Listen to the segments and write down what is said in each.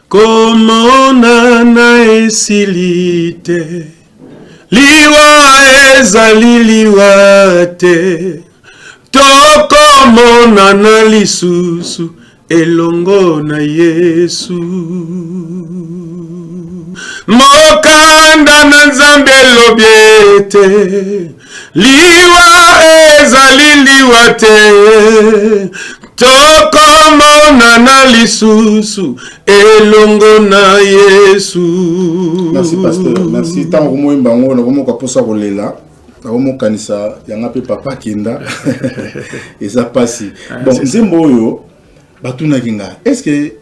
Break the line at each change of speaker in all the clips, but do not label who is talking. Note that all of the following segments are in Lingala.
Komonana esili te, liwa ezali liwa te, tokomonana lisusu elongo na Yesu. Mokanda na Nzambe elobi ete liwa ezali liwa te, tokomonana lisusu elongo na Yesu.
Merci pasteur, merci. Ntango komoyemba yango nakomoka mposa kolela, nakomokanisa yanga mpe papa kenda eza mpasi. Bon, nzembo oyo batunaki nga, est ce que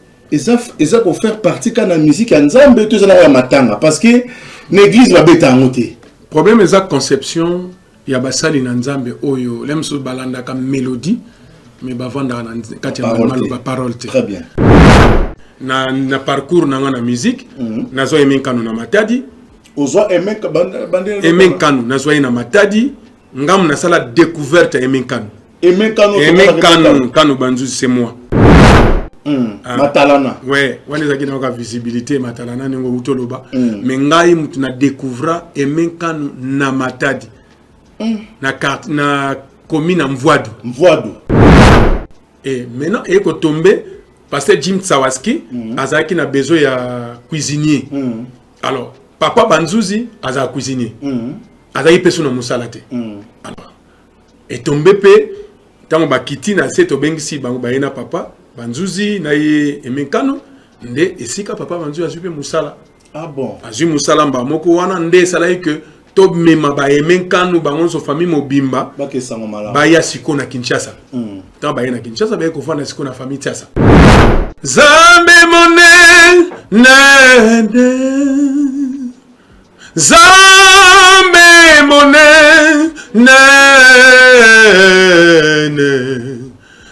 eza kofaire partie ka na musique ya Nzambe to eza na ya matanga? Parce que na église babeta yango te.
Problème eza conception ya basali na Nzambe oyo le mosusu balandaka mélodie, mais bavandaka na kati ya maloba parole te.
Très bien.
Na parcours na nga na musique, nazwa Aimé Nkanu na Matadi.
Ozwa Aimé?
Aimé Nkanu, nazwa ye na Matadi. Ngamu nasala découverte ya Aimé Nkanu.
Aimé Nkanu?
Aimé Nkanu, Nkanu Banzuzi, c'est moi.
Ah. Matalana.
Ouais, wana ezalaki na yoka visibilité matalana ndenge outi oloba. Mais ngai mutu na découvra Aimé Nkanu na Matadi, na carte na commune na Mvuadu.
Mvuadu.
Et maintenant eye kotombe pasteur Jim Tsawaski azalaki na besoin ya cuisinier. Alors papa Banzuzi azala cuisinier, azalaki mpe so na mosala te. Alors etombe mpe ntango bakiti na se, tobengisi bango, baye na papa Banzuzi na ye Aimé Nkanu, nde esika papa Banzuzi azwi mpe mosala.
Ah bon?
Azwi mosala mbala moko. Wana nde esalaki ke tomema baAimé Nkanu bango nyonso, famille mobimba.
Bakesango malamu.
Baya sikoyo na Kinshasa. Ntango baye na Kinshasa, baye kofanda sikoyo na famille Tiasa. Nzambe monene, Nzambe monene,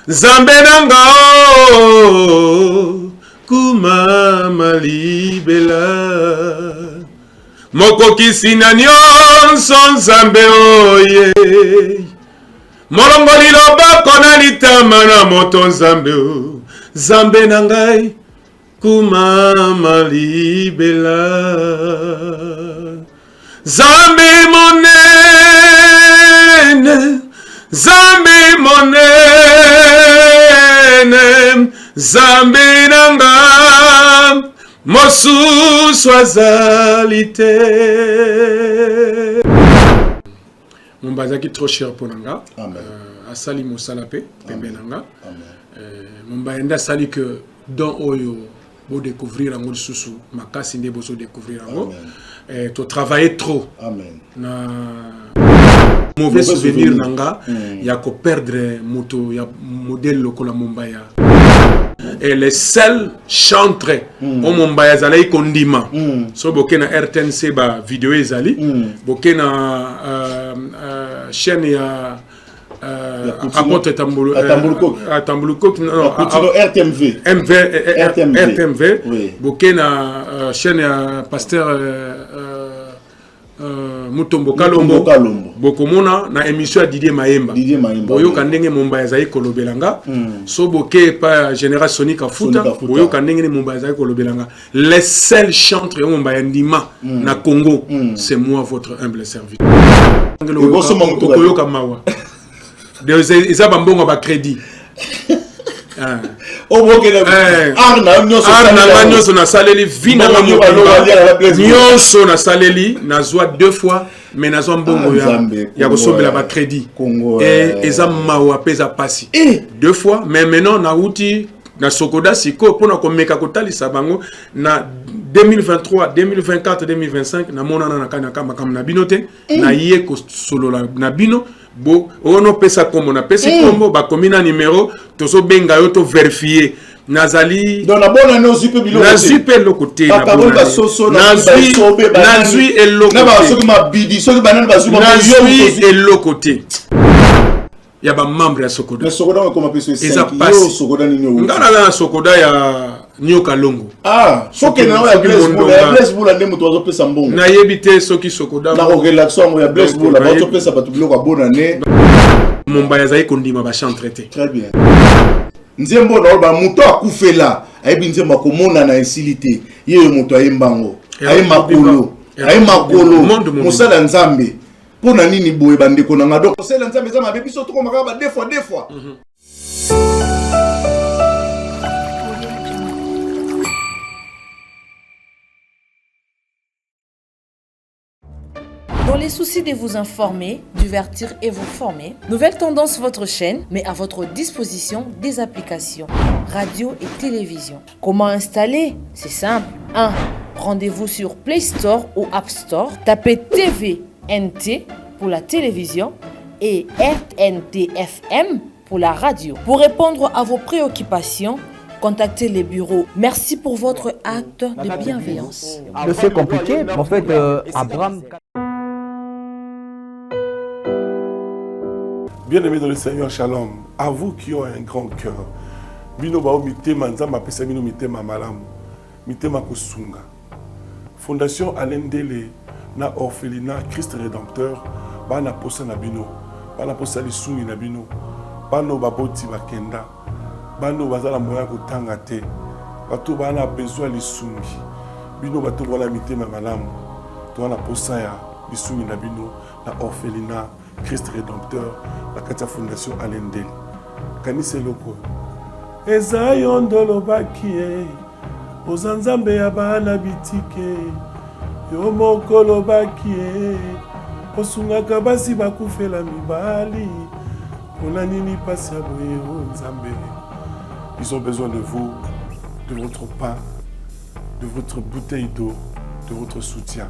Nzambe na nga o kumama libela, mokokisi na nyonso, Nzambe oye molongoli loboko na litama na moto, Nzambe o, Nzambe na ngai kumama libela, Nzambe monene, Nzambe monene, Nzambe na nga, mosusu azali te. Momba azalaki trop cher mpo na nga. Asali mosala mpe pembe na nga. Momba ye nde asali ke don oyo bodécouvrir yango lisusu makasi nde bozodécouvrir yango. Totravaille trop.
Amen.
Na mauvais souvenir na nga ya koperdre moto ya modèle lokola Mombaya et le seul chantre oyo Mombaya azalaki kondima. So boke na RTNC, bavideo ezali. Boke na chaîne ya apôtre Tambulu, Tambulukoki.
RTMV.
MV, RTMV. Boke na chaîne ya pasteur Mutombo Kalombo, bokomona na émission ya Didier Mayemba, boyoka ndenge Mombaya azali kolobela nga. So boke epa ya général Soni Kafuta, boyoka ndenge nini Mombaya azali kolobela nga. Le seul chantre oyo Mombaya ndima na Congo, c'est moi, votre humble serviteur. Okoyoka mawa, eza bambongo ya bacrédit. Art na nga nyonso nasaleli, vie na nga nyonso nasaleli, nazwa deux fois, mais nazwa mbongo ya kosombela bacrédit. Eza mawa mpe eza pasi. Deux fois, mais maintenant nauti na Sokoda sikoyo mpona komeka kotalisa bango na 2023, 2024, 2025. Namonana na kani makambo na bino te, naye kosolola na bino. Bo oyo nopesa nkombo, napesi nkombo, bakomi na numero, tozobenga yo, toverifie. Nazali nazwi mpe eloko te, nazwi eloko, nazwi eloko te ya bamembre ya Sokoda. Eza pasi. Nga naza na Sokoda ya Nioka Longo. Nayebi te soki Sokoda.
Bato biloko ya bonane.
Mombaya azali kondima bachantre te.
Très bien. Nzembo na ba moto akufela ayebi nzembo akomonana esili te. Ye oyo moto ayemba yango, aye makolo, aye makolo, mosala ya Nzambe. Mpo na nini boye, bandeko na nga? Donc kosala Nzambe eza mabe? Biso tokomaka ba deux fois deux fois.
Dans les soucis de vous informer, divertir et vous former, Nouvelle Tendance, votre chaîne, met à votre disposition des applications radio et télévision. Comment installer? C'est simple. 1. Rendez-vous sur Play Store ou App Store. Tapez TVNT pour la télévision et RNTFM pour la radio. Pour répondre à vos préoccupations, contactez les bureaux. Merci pour votre acte de bienveillance.
Dossier compliqué. En fait, Abraham.
Bien-aimés dans le Seigneur, shalom. À vous qui ont un grand cœur. Bino bao mitema Nzambe apesa bino mitema malamu. Mitema kosunga. Fondation Alain Ndele na orphelinat Christ Rédempteur bana posa na bino. Bana posa lisungi na bino. Bano baboti bakenda. Bano baza na moyen kotanga te. Bato bana besoin lisungi. Bino bato wana mitema malamu. To wana posa ya lisungi na bino na orphelinat Christ Rédempteur na kati ya Fondation Alain Ndele. Kanisa eloko oyo eza yo nde olobaki ye, oza Nzambe ya bana bitike. Yo moko olobaki ye, osungaka basi bakufela mibali. Mpona nini mpasi ya boye, o Nzambe? Ils ont besoin de vous, de votre pain, de votre bouteille d'eau, de votre soutien,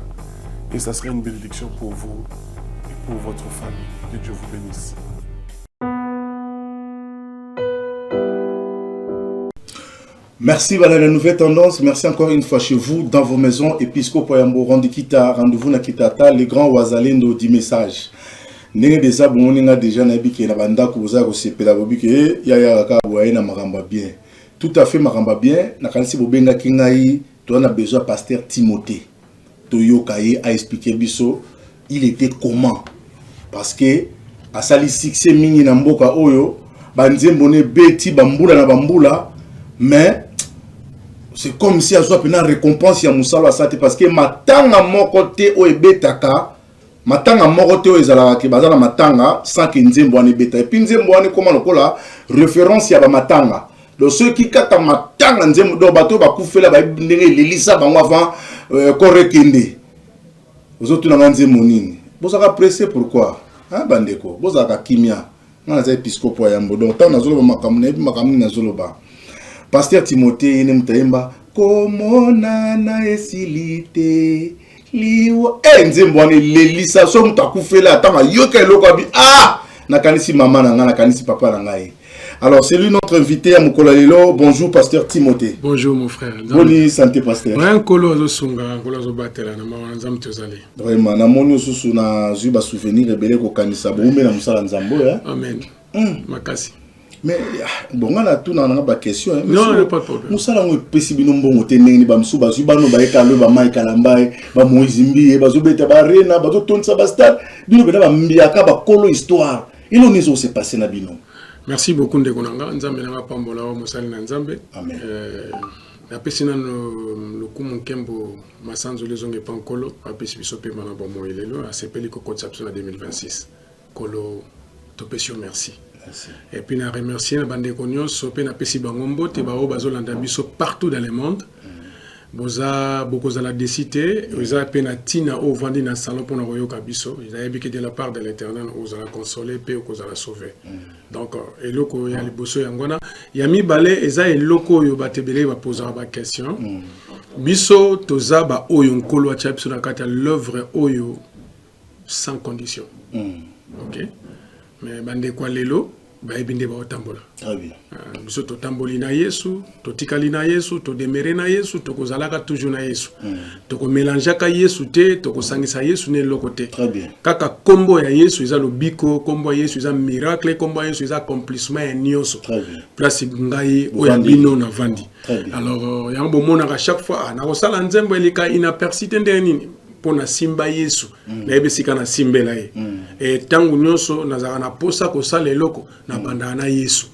et ça serait une bénédiction pour vous et pour votre famille. Que Dieu vous bénisse.
Merci, voilà la Nouvelle Tendance. Merci encore une fois chez vous, dans vos maisons. Episcopo Yambo, Randikita, rendez-vous na Kitata, les grands Wazalendo du message. Ndenge déjà bomoni nga déjà, nayebi ke na bandako boza kosepela, bobi ke ya ya kaka boye na makambo ya bien. Tout à fait, makambo ya bien. Nakanisi bobengaki ngai, toza na besoin pasteur Timothée. Toyoka ye aexpliquer biso il était comment, parce que asali succès mingi na mboka oyo, banzembo ne ebeti bambula na bambula, mais c'est comme si azwa mpena récompense ya mosala asala te, parce que matanga moko te oyo ebetaka, matanga moko te oyo ezalaka ke baza na matanga sans ke nzembo wana ebeta. Et puis nzembo wana ekóma lokola référence ya bamatanga. Donc soki kaka matanga, nzembo, donc bato oyo bakufela bayebi ndenge elelisa bango avant corps ekende. Ozotunanga nzembo nini? Bozalaka pressé pourquoi, hein, bandeko? Bozalaka kimia. Nga naza episcopo ya Yambo, donc ntango nazoloba makambo, nayebi makambo nini nazoloba. Pasteur Timothée, ye nde moto ayemba "Komonana esili te liwa". E nzembo wana elelisa. So moto akufela, ntango ayoka eloko abi: "Ah, nakanisi mama na ngai, nakanisi papa na ngai." Alors c'est lui notre invité ya mokolo ya lelo. Bonjour pasteur Timothée.
Bonjour mon frère.
Boni santé, pasteur?
Ouais, Nkolo azosunga, Nkolo azobatela, na mawa na Nzambe tozali.
Vraiment, namoni osusu, nazwi basouvenir ebele kokanisa boume na mosala Nzambe oyo.
Amen. Makasi.
Mais bon, nga natuna nanga baquestion.
Non, non, pas de problème.
Mosala yango epesi bino mbongo te? Ndenge nini bamisusu bazwi bano bayeka lo, bamai Kalamba ye, bamoïse Mbiye, bazobeta barena, bazotondisa bastade, bino mpena bambiaka bakolo histoire, elo nini ezokose passe na bino?
Merci beaucoup ndeko na nga. Nzambe nanga pambola oyo mosali na Nzambe.
Amen.
Napesi nano lokumu, nkembo, masanzoli ezonga epa Nkolo apesi biso pema na bomoi lelo, asepeli kokotisa biso na 2026. Nkolo, topesi yo merci.
Merci.
Et puis na remercier na bandeko nyonso mpe napesi bango mbote, baoyo bazolanda biso partout dans le monde. Boza bokozala déçus te. Eza mpe na ntina oyo ovandi na salon mpona koyoka biso. Nayebi ke de la part de l'Éternel ozala consolé mpe okozala sauvé. Donc eloko ya liboso yango wana. Ya mibale, eza eloko oyo bato ebele bapozaka baquestion. Biso toza baoyo Nkolo atia biso na kati ya l'œuvre oyo sans condition. Ok, mais bandeko ya lelo bayebi nde baotambola.
Très bien.
Biso totamboli na Yesu, totikali na Yesu, todemere na Yesu, tokozalaka toujours na Yesu. Tokomélangeaka Yesu te, tokosangisa Yesu na eloko te.
Très bien.
Kaka nkombo ya Yesu eza lobiko, nkombo ya Yesu eza miracle, nkombo ya Yesu eza accomplissement ya nyonso.
Très bien.
Place ngai oyo ya
Bovandi.
bino navandi.
Très bien.
Alors yango bomonaka chaque fois, ah, nakosala nzembo eleka inaperçu te. Ndenge nini? Mpo nasimba Yesu, nayebi esika nasimbela ye. E ntango nyonso nazalaka na posa kosala eloko, nabandaka na Yesu,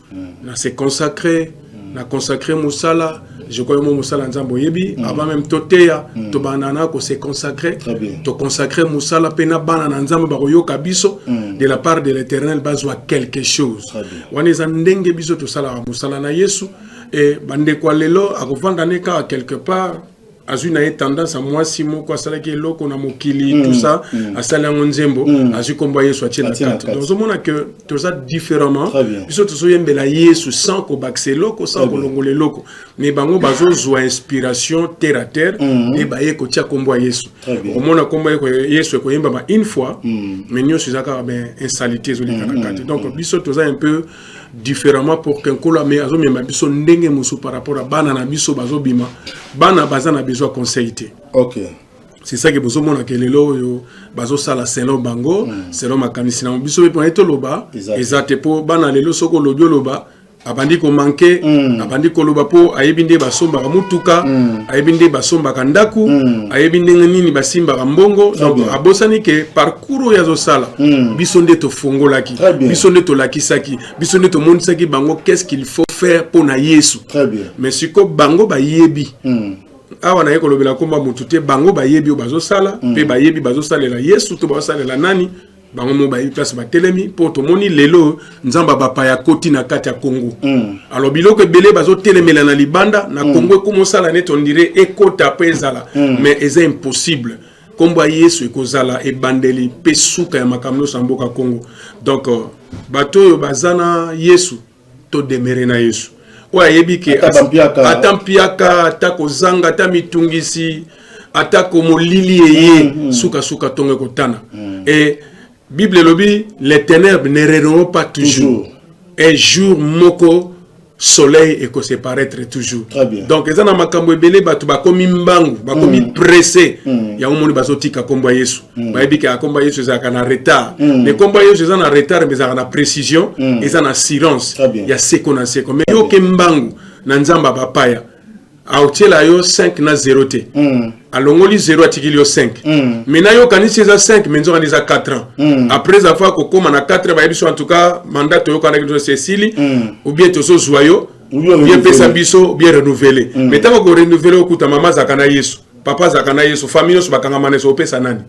na se consacrer, na consacrer mosala. Je crois mo mosala Nzambe oyebi, avant même toteya, tobanda na ko se consacrer.
Très bien.
Toconsacrer mosala mpe na bana na Nzambe bakoyoka biso de la part de l'Éternel, bazwa quelque chose.
Très bien.
Wana eza ndenge biso tosalaka mosala na Yesu. E bandeko ya lelo akovanda ne kaka quelque part, azwi na ye tendance ya mwasi moko asalaki eloko na mokili, tout ça, asali yango nzembo, azwi nkombo ya Yesu, atie na
Atie na
kati.
kati.
Donc ozomona ke toza différemment.
Très bien.
Biso tozoyembela Yesu sans kobakisa eloko, sans
Très bien.
kolongola eloko, mais bango bazozwa inspiration terre à terre e baye kotia nkombo ya Yesu.
Très bien.
Omona nkombo ya Yesu ekoyembama une fois, mais nyonso eza kaka ben insalité ezoleka na kati. Donc biso toza un peu différemment pour que Nkolo me azomema biso ndenge mosusu par rapport à bana na biso bazobima. Bana baza na besoin conseil te. C'est ça que bozomona ke lelo oyo bazosala selon bango, selon makanisi na biso mpe mpona toloba.
Eza te.
Eza te, mpo bana lelo soki olobi, oloba, abandi komanke, abandi koloba mpo ayebi nde basombaka mutuka, ayebi nde basombaka ndako, ayebi ndenge nini basimbaka mbongo. Donc abosani ke parcours oyo azosala, biso nde tofongolaki,
Très bien.
biso nde tolakisaki, biso nde tomonisaki bango qu'est-ce qu'il faut faire mpo na Yesu.
Très bien.
Mais sikoyo bango bayebi awa naye kolobela komba motu te. Bango bayebi oyo bazosala mpe bayebi bazosalela Yesu to bazosalela nani. Bango mo bayebi place batelemi, mpo tomoni lelo Nzambe bapaya koti na kati ya Congo. Alors biloko ebele bazotelemela na libanda na Congo ekomosala neti on dirait ekota mpo ezala, mais eza impossible. Nkombo ya Yesu ekozala ebandeli mpe suka ya makambo nyonso ya mboka Congo. Donc bato oyo baza na Yesu, todemere na Yesu oyo ayebi ke
Ata bampiaka.
Ata mpiaka, ata kozanga, ata mitungisi, ata komolili eye, sukasuka ntongo ekotana. Et Bible elobi: les ténèbres ne régneront pas toujours.
Toujours.
Un jour moko soleil ekose paraître toujours.
Très bien.
Donc eza na makambo ebele, bato bakomi mbangu, bakomi pressé. Yango moni bazotika nkombo ya Yesu. Bayebi ke nkombo ya Yesu ezalaka na retard, mais nkombo ya Yesu eza na retard, mais ezalaka na précision, eza na assurance
Très bien.
ya seko na seko. Mais yo oke mbangu na Nzambe abapaya, aotiela yo 5 na 0 te. Alongoli 0, atikili yo 5. Mais na yo okanisi eza 5, mais nzokani eza 4 ans. Après avoir kokóma na 4 ans, bayebi so en tout cas mandat toyokanaki biso esili, ou bien tozozwa yo,
Ou bien
ou bien pesa
renouveler.
biso, ou bien renouveler. Mais ntango korenouveler, okuta mama azalaka na Yesu, papa azalaka na Yesu, famille nyonso bakangama na Yesu, opesa nani?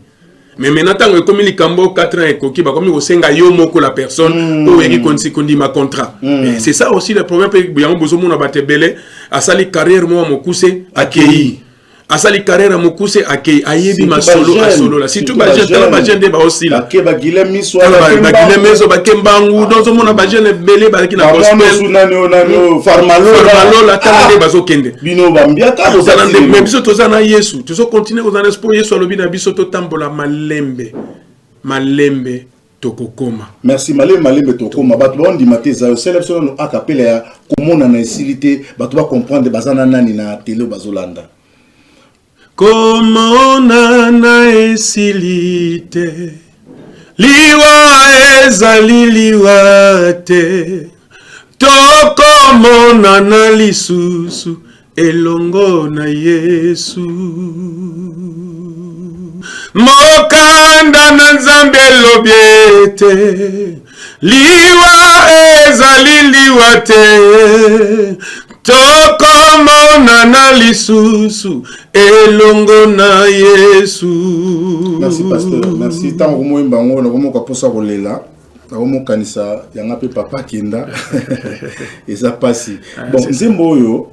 Mais maintenant ntango ekomi likambo 4 ans ekoki, bakomi kosenga yo moko la personne oyo oyaki kondima contrat. Mais c'est ça aussi le problème. Mpe yango bozomona bato ebele asali carrière moko mokuse, akei, asali carrière ya mokuse, akei, ayebi masolo, asolola, surtout bajeune. Tala bajeune nde baosila.
Bake bagile miso.
Bagile meso, bake mbangu. Donc ozomona bajeune ebele bazalaki na gospel.
Nani oyo, nani oyo, Farmalola.
Farmalola, tala nde bazokende.
Bino bambiaka.
Tozala nde, mais biso toza na Yesu, tozocontinuer kozala na espoir. Yesu alobi na biso totambola malembe malembe, tokokoma.
Merci. Malembe malembe tokoma. Bato baondima te eza osala biso nano akapela ya komonana esili te, bato bacomprendre baza na nani na tele oyo bazolanda.
Komonana esili te, liwa ezali liwa te, tokomonana lisusu elongo na Yesu. Mokanda na Nzambe elobi ete liwa ezali liwa te, tokomonana lisusu elongo na Yesu.
Merci pasteur, merci. Ntango komoyemba yango, nakomoka mposa kolela, nakomokanisa yanga mpe papa akenda, eza mpasi. Bon, nzembo oyo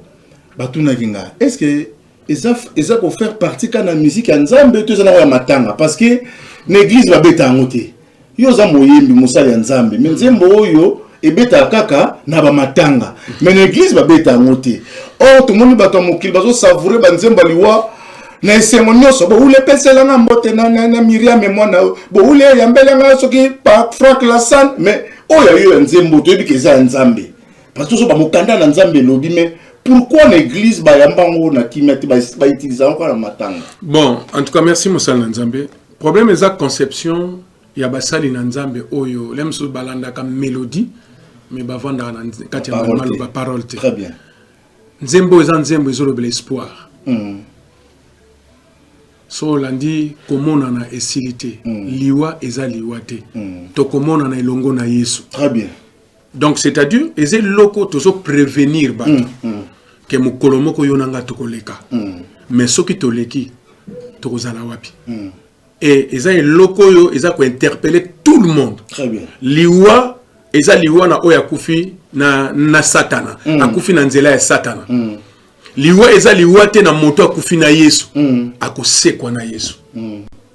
batunaki nga: est ce que eza kofaire partie kaka na musique ya Nzambe to eza nango ya matanga? Parce que na église babeta yango te. Yo oza moyembi, mosali ya Nzambe, mais nzembo oyo ebetaka kaka na bamatanga, mais na église babeta yango te. Or tomoni bato ya mokili bazosavourer banzembo ya liwa na esengo nyonso. Boule epeselanga mbote na Miriam mwana oyo, boule eyambelanga soki pa Frank Lasan. Mais oyo yo ya nzembo, toyebi ke eza ya Nzambe, parce que tozoba mokanda na Nzambe elobi. Mais pourquoi na église bayamba yango na kimia te, bautiliser yango kaka na matanga?
Bon, en tout cas merci, mosali na Nzambe. Problème eza conception ya basali na Nzambe oyo le mosusu balandaka mélodie, mais bavandaka na kati ya
Parole te.
maloba, parole te.
Très bien.
Nzembo eza nzembo ezolobela espoir. So olandi, komonana esili te. Liwa eza liwa te. Tokomonana elongo na Yesu.
Très bien.
Donc c'est-à-dire eza eloko tozoprévenir bato ke mokolo moko yo na nga tokoleka. Mais soki toleki, tokozala wapi? E eza eloko oyo eza kointerpeller tout le monde.
Très bien.
Liwa eza liwa na oyo akufi na Satana, akufi na nzela ya Satana. Liwa eza liwa te na moto akufi na Yesu, akosekwa na Yesu.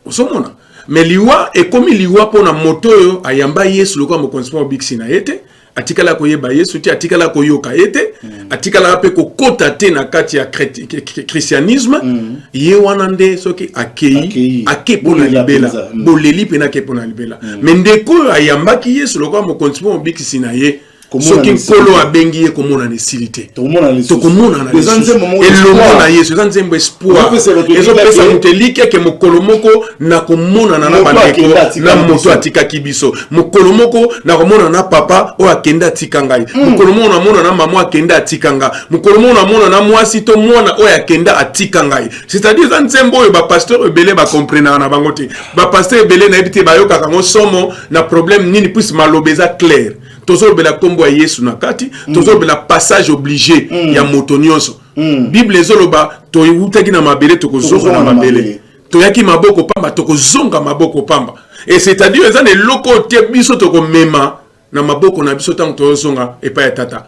Ozomona, mais liwa ekomi liwa mpona moto oyo ayamba Yesu lokola mokonzi mpo mobikisi na ye te, atikala koyeba Yesu te, atikala koyoka ye te, atikala mpe kokota te na kati ya christianisme. Ye wana nde soki akei,
Akei.
Ake mpo na
Bolela
libela.
mpenza.
Boleli mpena, ake mpo na libela. Mais ndeko oyo ayambaki Yesu lokola mokonzi mpo mobikisi na ye,
Komona
soki
na esili
Nkolo
te.
abengi ye, komonana esili te.
Tokomona lisusu.
Tokomonana
Eza
lisusu.
nzembo moko
Elongo
espoir.
na Yesu, eza nzembo espoir.
Ezopesa bato
Ezopesa
elikya.
moto elikya ke mokolo moko nakomonana na
Moto
bandeko
akenda atika
na moto
biso.
atikaki biso. Mokolo moko nakomona na papa oyo akende atika ngai. Mokolo moko namona na mama akende atika nga. Mokolo moko namona na mwasi to mwana oyo akende atika ngai. C'est-à-dire eza nzembo oyo bapasteur ebele bakomprenaka na bango te. Bapasteur ebele, nayebi te bayokaka yango somo na problème nini, puisque maloba eza clair. Tozolobela nkombo ya Yesu na kati, tozolobela passage obligé ya moto nyonso. Bible ezoloba toyewutaki na mabele, tokozonga na
Tokozonga na
mabele.
mabele.
Toyaki maboko pamba, tokozonga maboko pamba. Et c'est-à-dire eza na eloko oyo te biso tokomema na maboko na biso ntango tozonga epai ya Tata.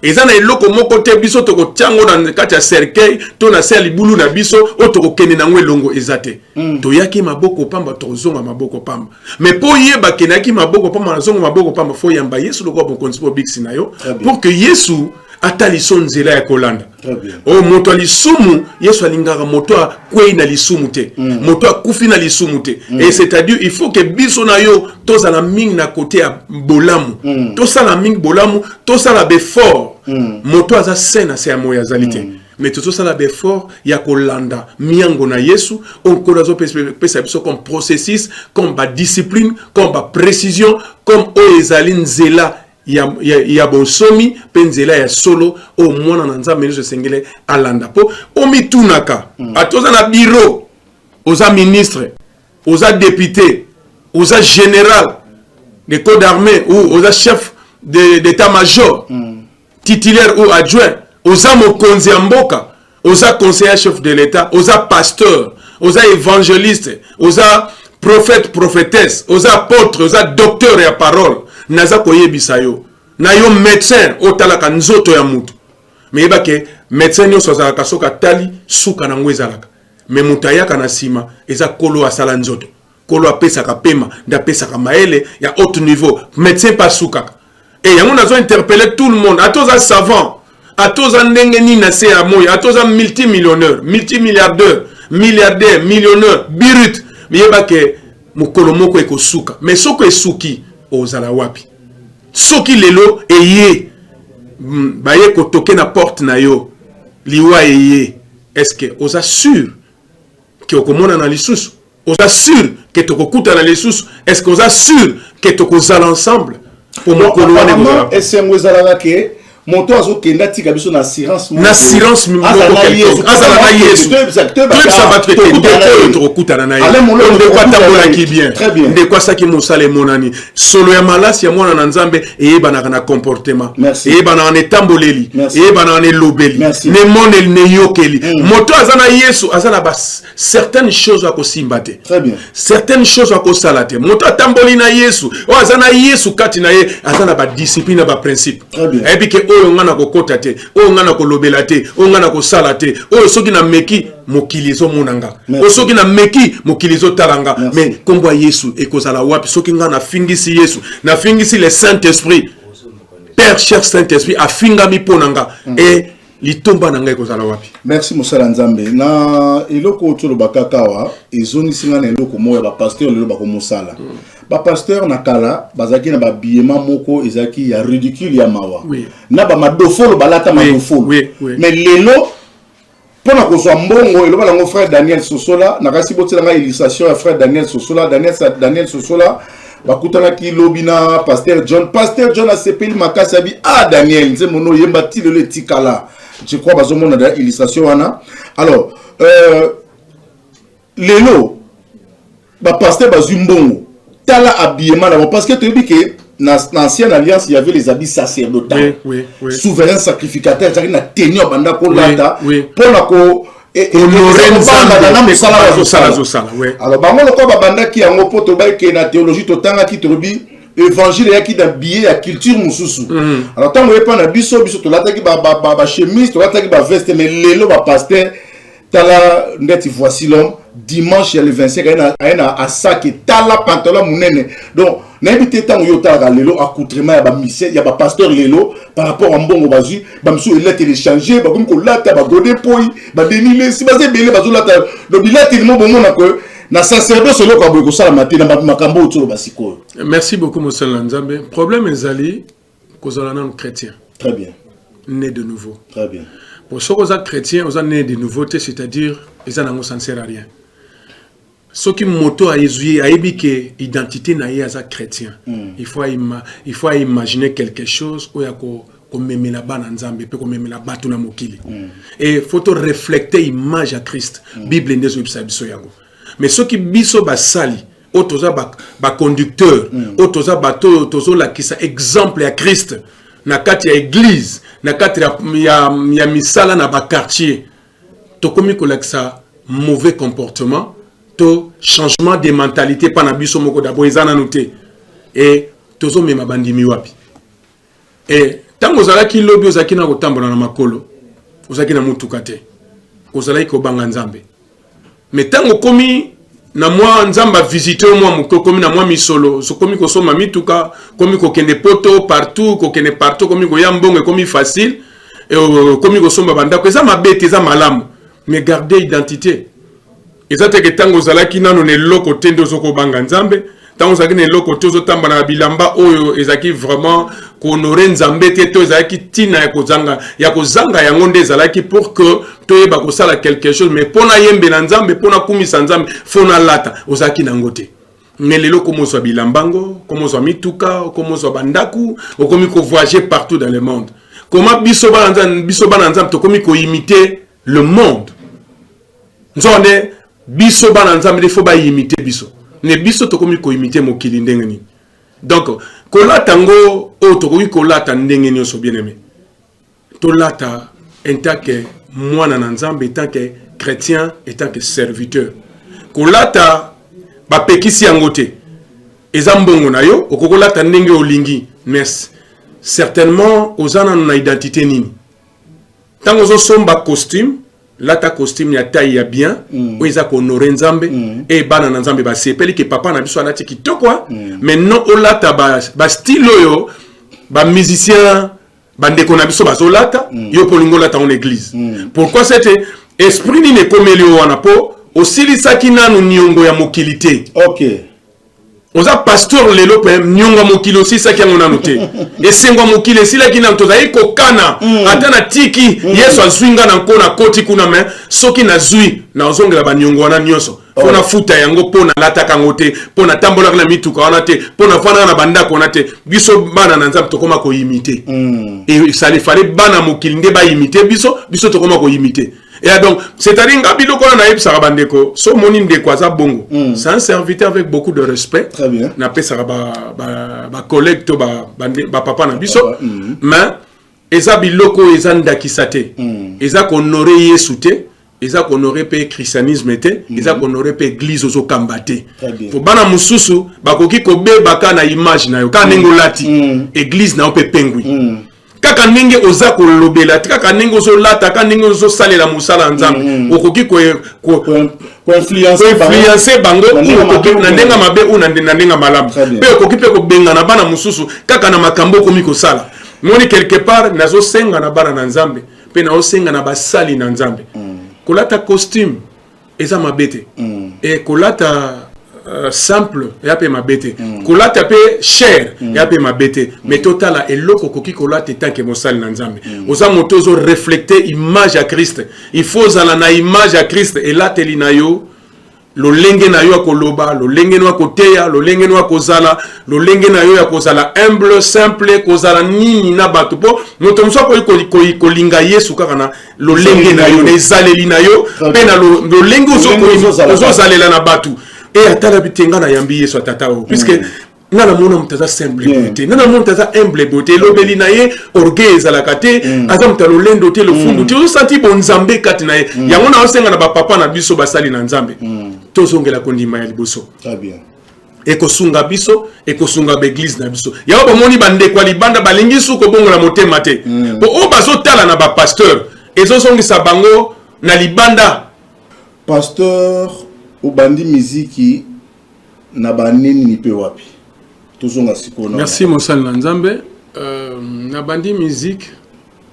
Eza na eloko moko te biso tokotia yango na kati ya cercueil to na se ya libulu na biso oyo tokokende nango elongo, eza te. Toyaki maboko pamba, tokozonga maboko pamba. Mais mpo oyeba ke nayaki maboko pamba, nazonga maboko pamba, fo yamba Yesu lokola mokonzi mpo obikisi na yo,
Très bien.
pour que Yesu atalisa nzela ya kolanda.
Très bien.
Oyo moto ya lisumu, Yesu alingaka moto akwei na lisumu te, moto akufi na lisumu te. Et c'est-à-dire il faut que biso na yo tozala mingi na côté ya bolamu, tosala mingi bolamu, tosala baeffort. Moto aza saint na se ya moyo azali te, mais tozosala baeffort ya kolanda miango na Yesu oyo Nkolo azopesa biso comme processus, comme badiscipline, comme baprécision, comme oyo ezali nzela ya bonsomi mpe nzela ya solo oyo mwana na Nzambe nyonso esengeli alanda. Mpo omitunaka, ata oza na bureau, oza ministre, oza député, oza général de corps d'armée ou oza chef d'état-major titulaire ou adjoint, oza mokonzi ya mboka, oza conseiller chef de l'État, oza pasteur, oza évangéliste, oza prophète, prophétesse, oza apôtre, oza docteur ya parole, naza koyebisa yo na yo médecin otalaka nzoto ya mutu, mais yeba ke médecin nyonso azalaka, soki atali, suka nango ezalaka. Mais moto ayaka na nsima eza Kolo asala nzoto. Kolo apesaka pema nde apesaka mayele ya haut niveau. Médecin mpe asukaka. E yango nazo interpeller tout le monde, ata oza savant, ata oza ndenge nini na se ya moi, ata oza multimillionnaire, multimilliardaire, milliardaire, millionnaire brut, yeba ke mokolo moko ekosuka. Mais soki esuki, ozala wapi? Soki lelo eye, baye kotoke na porte na yo, liwa eye, est ce que oza sûr ke okomonana lisusu? Oza sûr ke tokokutana lisusu? Est ce que oza sûr ke tokozala ensemble po mokolo wana ekozala?
Esengo ezalaka ke moto azokende atika biso na assurance.
Na assurance moko, azala na Yesu. Toyebisa bato ete ndeko oyo tokokutana na ye, ndeko atambolaki bien, ndeko asaki mosala emonani. Solo ya malasi ya mwana na Nzambe eyebanaka na comportement, eyebanaka na etamboleli, eyebanaka na elobeli, na emoneli, na eyokeli. Moto aza na Yesu aza na ba certaines choses akosimba te, certaines choses akosala te. Moto atamboli na Yesu, oyo aza na Yesu kati na ye, aza na badiscipline, na baprincipe. Ayebi ke oyo nga na kokota te, oyo nga na kolobela te, oyo nga na kosala te, oyo soki nameki, mokili ezomona nga, oyo soki nameki, mokili ezotala nga. Mais nkombo ya Yesu ekozala wapi soki nga nafingisi Yesu, nafingisi le saint esprit Père cher saint esprit afingami mpo na nga, e litomba na ngai ekozala wapi?
Merci, mosala Nzambe. Na eloko oyo toloba kaka awa, ezongisi ngai na eloko moko ya bapasteur lelo bakomosala. Bapasteur na kala bazalaki na babiyema moko ezalaki ya ridicule, ya mawa, na bamadofolo, balata madofolo. Mais lelo, mpona kozwa mbongo, eloba nango frère Daniel Sosola, nakasi botiela ngai illustration ya frère Daniel Sosola. Daniel Sosola bakutanaki lobi na pasteur John. Pasteur John asepeli makasi, abi: "Ah Daniel, nzembo no oyemba ti lelo etikala." Je crois bazomona da illustration wana. Alors Lelo bapasteur bazwi mbongo, tala habillement na bango, parce que toyebi ke na ancienne alliance, il y avait les habits sacerdotaux. Souverain sacrificateur ezalaki na tenue ya banda kolata mpona ko
honorer
na mosala
bazosala.
Bazosala. Alors bango lokola babandaki yango, mpo tobaki na théologie, totangaki, tolobi évangile eyaki na billet ya culture mosusu. Alors ntango oyepa na biso, biso tolataki bachemise, tolataki baveste, mais lelo bapasteur, tala ndeti Voici l'homme, dimanche ya le 25, aye na asake, tala pantalon monene. Donc nayebi te, ntango yo otalaka lelo accoutrement ya bamise ya bapasteur lelo par rapport a mbongo bazwi, bamisusu elateli change, bakomi kolata bagode poi, badeni lesi, baza ebele bazolata. Donc bilateli mo bomona ke na sacerdoce eloko ya boye kosalama te na makambo oyo toloba sikoyo.
Merci beaucoup, mosala na Nzambe. Problème ezali kozala nanu chrétien.
Très bien.
Né de nouveau.
Très bien.
Bon, soki oza chrétien, oza né de nouveau te, c'est-à-dire eza nango, ça ne sert à rien. Soki moto ayezwi, ayebi ke identité na ye aza chrétien, il faut imaginer quelque chose oyo ako komemela bana Nzambe mpe komemela bato na mokili. Et faut to refléter image ya Christ. Bible nde ezoyebisa biso yango. Mais soki biso basali oyo toza baconducteur, oyo toza bato oyo tozolakisa exemple ya Christ na kati ya église, na kati ya misala, na baquartier, tokomi kolakisa mauvais comportement to changement de mentalité mpa na biso moko d'abord eza nanu te, e tozomema bandimi wapi? E ntango ozalaki lobi, ozalaki na kotambola na makolo, ozalaki na motuka te, ozalaki kobanga Nzambe. Mais ntango okomi na mwa Nzambe avisite yo mwa moke, okomi na mwa misolo, okomi kosomba mituka, okomi kokende poto partout, kokende partout, okomi koya, mbongo ekomi facile, okomi kosomba bandako. Eza mabe te, eza malamu, mais garde identité. Eza teke ntango ozalaki nano na eloko te nde ozokobanga Nzambe. Ntango ozalaki na eloko te, ozotambola na bilamba oyo ezalaki vraiment kohonorer Nzambe te, to ezalaki ntina ya kozanga yango nde ezalaki pour que toyeba kosala quelque chose. Mais mpo nayembela Nzambe, mpo nakumisa Nzambe, fo nalata, ozalaki nango te. Mais lelo okomi ozwa bilambango, okomi ozwa mituka, okomi ozwa bandako, okomi kovoyager partout dans le monde. Comment biso bana Nzambe, biso bana Nzambe tokomi koimiter le monde? Nzoka nde biso bana Nzambe nde fo baimiter biso, ne biso tokomi koimiter mokili ndenge nini? Donc kolata yango oyo tokoki kolata ndenge nyonso, bien aimé, tolata en tant que mwana na Nzambe, en tant que chrétien, en tant que serviteur. Kolata bapekisi yango te, eza mbongo na yo, okoki kolata ndenge olingi. Mais certainement oza nano na identité nini? Ntango ozosomba costume, lata costume ya taille ya bien, oyo eza kohonorer Nzambe, e bana na Nzambe basepeli ke papa na biso alati kitoko. Mais non, olata bastyle ba oyo bamusicien, bandeko na biso bazolata, yo mpo olingi olata ngo na église. Pourquoi? Sete esprit nini ekomeli yo wana? Mpo osilisaki nanu niongo ya mokili te. Oza pasteur lelo, mpe niongo ya mokili osilisaki yango nanu te. Esengo ya mokili esilaki nanu. Tozali kokana ata na tiki Yesu azwi nga na nko, nakoti kuna, me soki nazwi, nazongela baniongo wana nyonso mpo nafuta yango, mpo nalataka yango te, mpo natambolaka na mituka wana te, mpo nafandaka na bandako wana te. Biso bana na Nzambe tokóma koimiter. Esali fale bana mokili nde baimiter biso, biso tokóma koimiter. Et donc, c'est-à-dire nga biloko wana nayebisaka bandeko, so omoni ndeko aza bongo, c'est un serviteur, avec beaucoup de respect.
Très bien.
Napesaka bacollègue to bapapa na biso, mais eza biloko oyo eza ndakisa te, eza kohonorer Yesu te, eza kohonorer mpe christianisme te, eza kohonorer mpe église ozokamba te.
Très bien.
Fo bana mosusu bakoki kobeba kaka na image na yo, kaka ndenge olati, église na yo mpe pengwi, kaka ndenge oza kolobela te, kaka ndenge ozolata, kaka ndenge ozosalela mosala ya Nzambe, okoki
koinfluence
koinfluence bango.
Na ndenge mabe.
Na ndenge mabe ou na ndenge malamu.
Très bien.
Mpe okoki mpe kobengana bana mosusu kaka na makambo okomi kosala. Moni, quelque part nazosenga na bana na Nzambe mpe nazosenga na basali na Nzambe, kolata costume eza mabe te, e kolata simple eya mpe mabe te, kolata mpe cher eya mpe mabe te. Mais totala eloko okoki kolata etanke mosali na Nzambe. Oza moto ozorefléter image ya Christ, il faut ozala na image ya Christ, elateli na yo. Lolenge na yo ya koloba, lolenge na yo ya koteya, lolenge na yo ya kozala, lolenge na yo ya kozala humble, simple, kozala nini na bato, mpo moto mosusu akoki kolinga Yesu kaka na lolenge na yo, na ezaleli na yo mpe na lolenge ozozalela na bato. E atala bi te, nga nayambi Yesu atata oyo, puisque nga namona moto aza simple boye te, nga namona moto aza humble boye te, elobeli na ye orgueil ezalaka te, aza moto ya lolendo te, lofundu te, ozosanti bonzambe kati na ye. Yango na osenga na bapapa na biso, basali na Nzambe, tozongela kondima ya liboso. Ekosunga biso, ekosunga baeglise na biso. Yango bomoni bandeko ya libanda balingi su kobongola motema te, po oyo bazotala na bapasteur ezozongisa bango na libanda.
Pasteur, obandi miziki na banini mpe wapi? Tozonga sikoyo.
Merci, mosali na Nzambe. Nabandi musique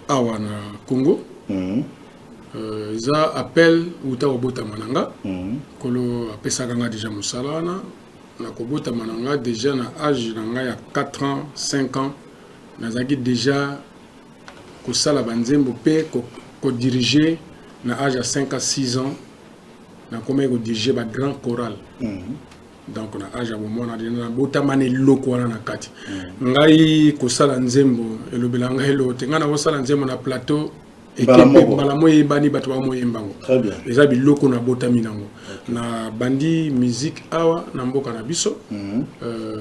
awa na Congo. Eza appel uta kobotama na nga. Nkolo apesaka nga déjà mosala wana na kobotama na nga. Déjà na age na nga ya 4 ans, 5 ans, nazalaki déjà kosala banzembo mpe kodiriger. Na age ya 5 à 6 ans, nakomaki kodiriger bagrand choral. Donc na age ya bomwana, nabotama na eloko wana na kati. Ngai kosala nzembo elobela ngai eloko te. Ngai nakosala nzembo na plateau, mbala mo eyebani, bato bamoyembango. Eza biloko nabotami nango. Nabandi musique awa na mboka na biso.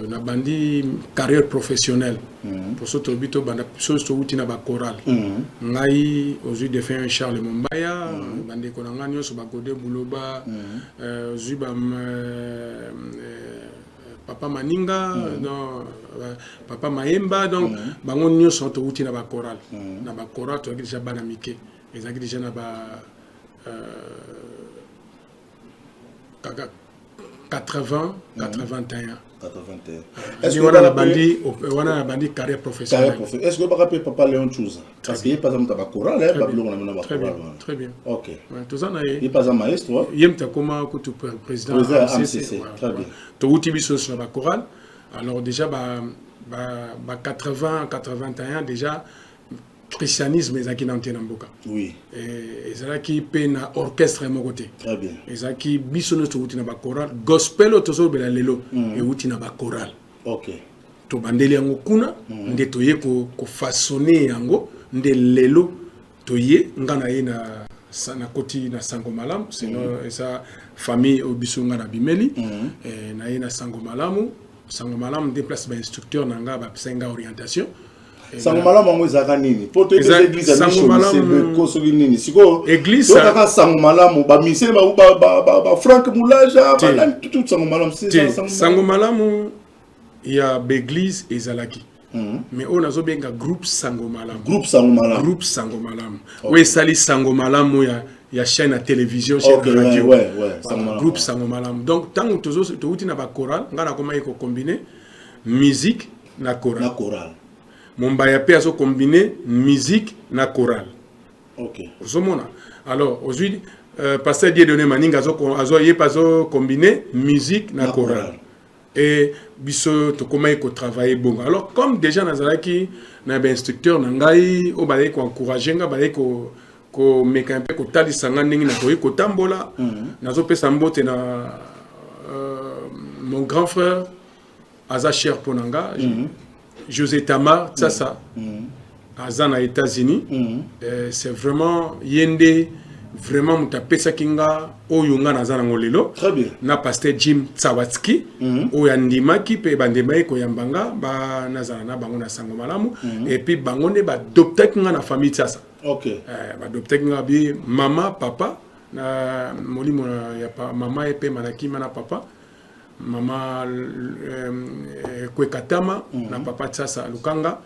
Nabandi carrière professionnelle, poso tolobi tobanda so touti na bachoral. Ngai ozwi défunt Charles Mombaya, bandeko na ngai nyonso, bagode Buloba, ozwi ba papa Maninga, non, papa Mayemba. Donc bango nyonso touti na bachoral. Na bachoral tozalaki déjà bana mike, ezalaki déjà na ba kaka 80, 81.
81.
Wana nabandi carrière professionnelle.
Est ce que baka mpe papa Léon Chouza? Parce que ye mpe aza moto ya bachoral, babiloko na bino bachoral wana.
Très bien.
Ok.
Toza na ye.
Ye mpe aza maestro.
Ye moto akoma kutu président.
AMCC. Très bien.
Touti biso nyonso na bachoral. Alors déjà ba 80, 81, déjà christianisme ezalaki nano te na mboka. Ezalaki mpe na orchestre moko te.
Très bien.
Ezalaki biso nyonso touti na bachoral gospel. Oyo tozolobela lelo euti na bachoral. Tobandeli yango kuna. Nde toye kofaçonner yango, nde lelo toye. Nga na ye na nakoti na Sango Malamu, sinon eza famille oyo biso nga na bimeli. Na ye na Sango Malamu. Sango Malamu nde place bainstructeur na nga bapesaki nga orientation.
Sango Malamu yango ezalaka nini? Po toyebi eza église ya Mishobeko soki nini. Sikoyo kaka Sango Malamu, bamisele, bafrank Mulaja, banani, tutu Sango Malamu.
Sango Malamu ya baeglise ezalaki, mais oyo nazobenga groupe Sango Malamu.
Groupe Sango Malamu.
Groupe Sango Malamu oyo esali Sango Malamu ya chaîne ya télévision, chaîne ya radio. Groupe Sango Malamu. Donc ntango touti na bachoral, ngai nakomaki kocombiner musique na choral.
Na choral.
Mombaya mpe azocombiner musique na choral. Ozomona, alors ozwi pasteur Dieudonné Maninga, azo ye mpe azocombiner musique na choral. E biso tokomaki kotravailler bongo. Alors comme déjà nazalaki na bainstructeur na ngai oyo bazalaki koencourager nga, bazalaki komeka mpe kotalisa nga ndenge nakoki kotambola. Nazopesa mbote na mon grand frère, aza cher mpo na nga, José Tamar Tsasa. Aza na États-Unis. C'est vraiment ye nde vraiment moto apesaki nga oyo nga naza nango lelo.
Très bien.
Na pasteur Jim Tsawatski, oyo andimaki mpe bandimaki koyamba nga, ba nazala na bango na Sango Malamu. Et puis bango nde baadoptaki nga na famille Tsasa. Baadoptaki nga bi mama, papa na molimo ya mama ye mpe manakima na papa, mama Kwekatama na papa Tsasa Lukanga.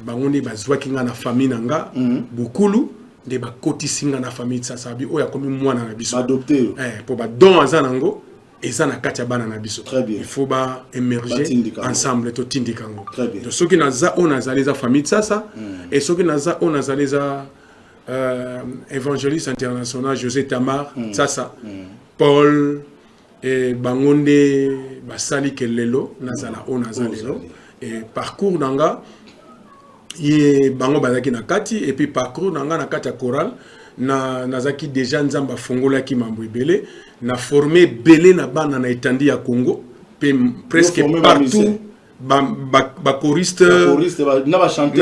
Bango nde bazwaki nga na famille na nga. Bukulu nde bakotisi nga na famille Tsasa, bi oyo akomi mwana na biso.
Baadopter yo.
Mpo badon aza nango eza na kati ya bana na biso.
Très bien.
Il faut ba émerger
Batindika yango.
ensemble, totindika yango.
Très bien.
Donc soki naza oyo nazali, eza famille Tsasa. Et soki naza oyo nazali, eza évangéliste international José Tamar Tsasa, Paul e bango nde basali ke lelo nazala oyo naza
Oyo
lelo.
ozali.
E parcours na nga, ye bango bazalaki na kati. Et puis parcours na nga na kati ya chorale. Na nazalaki déjà, Nzambe afongolaki mambo ebele, na forme ebele na bana na etandi ya Congo mpe presque partout, bachoristes
na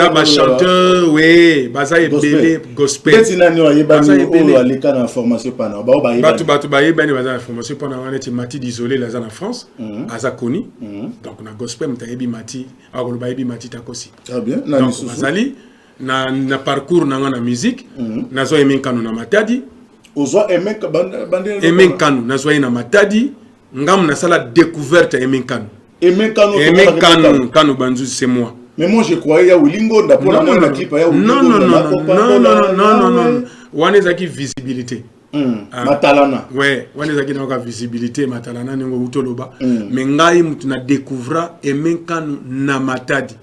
bachanteur, oui, baza ebele gospel.
Neti nani ayebani oyo aleka na formation pana bao?
Bayebani, bato bayebani baza na formation pana wana, neti Mati Disolel, aza na France, aza koni. Donc na gospel, moto ayebi Mati akoloba ayebi Mati takosi.
Très bien.
Donc bazali na parcours na nga na musique. Nazwa Aimé Nkanu na Matadi.
Ozwa
Aimé Nkanu, nazwa ye na Matadi. Ngamu nasala découverte ya Aimé Nkanu.
Aimé Nkanu?
Aimé Nkanu, Nkanu Banzuzi, c'est moi.
Mais moi, je croyais ya Willy Ngonda, mpona mona na clip ya
Willy. Non, non, non, non, non, non, non, non, wana ezalaki visibilité.
Matalana.
Ouais, wana ezalaki nayoka visibilité, matalana, ndenge outi oloba. Mais ngai mutu na découvra Aimé Nkanu na Matadi,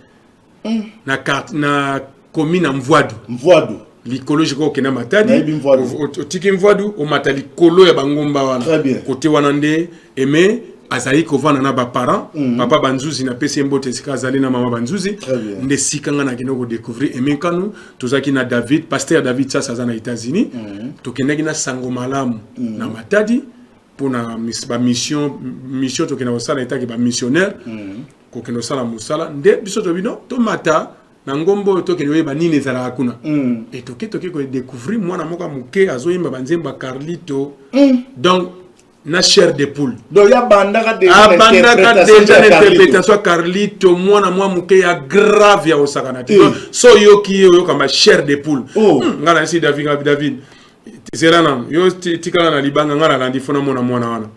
na carte na komi na Mvwadu.
Mvwadu.
Likolo jiko okenda Matadi, otiki Mvwadu, omata likolo ya bangomba wana, kote wana nde Aimé azali kovanda na baparent. Papa Banzuzi, napesi ye mbote esika azali, na mama Banzuzi. Nde sika nga nakende kodécouvrir Aimé Nkanu. Tozalaki na David, pasteur David Sasa, aza na États-Unis. Tokendaki na sango malamu na Matadi mpona bamission. Mission tokenda kosala etaki bamissionnaire, kokende kosala mosala. Nde biso tobi no, tomata na ngomba oyo, tokende oyeba nini ezalaka kuna. E toke kodécouvrir mwana moko ya moke azoyemba banzembo ya Carlito. Donc na chair de poule.
Donc yabandaka
déjà, abandaka déjà na interprétation ya Carlito. Mwana mwa moke ya grave ya kosakana te. So oyoki ye, oyokamba chair de poule. Nga na esi David, nga David, zela nanu, yo tikala na libanga, nga nalandi fona mona mwana wana.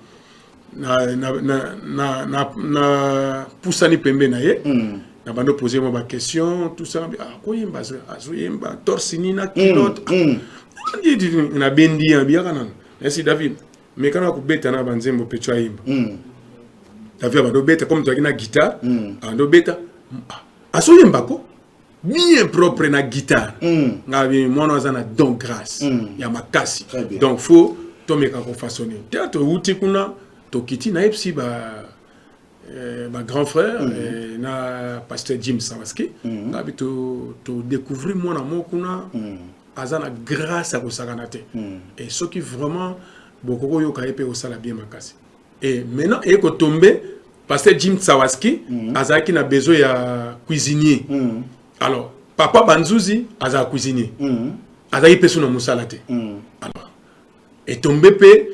Na pusani pembe na ye, na bando poser mo baquestion, tout ça. Ah, koyemba, azoyemba torse nu na culotte. Nabendi ye, biyaka nanu. Nasi David, mekana kobeta na banzembo pecho ayemba. David abando beta, comme tozalaki na guitare, abando beta, azoyemba ko bien propre na guitare. Nga bi mwana aza na don, grâce ya makasi. Donc faut tomeka kofaçonner te. Touti kuna, tokiti, nayebisi ba ba grand frère na pasteur Jim Sawaski. Nga bi todécouvrir mwana moko kuna, aza na grâce ya kosakana te. Et soki vraiment bokoki oyoka ye mpe, kosala bien makasi. Et maintenant eye kotombe, pasteur Jim Sawaski azalaki na besoin ya cuisinier. Alors papa Banzuzi azala cuisinier, azalaki mpe so na mosala te. Alors etombe mpe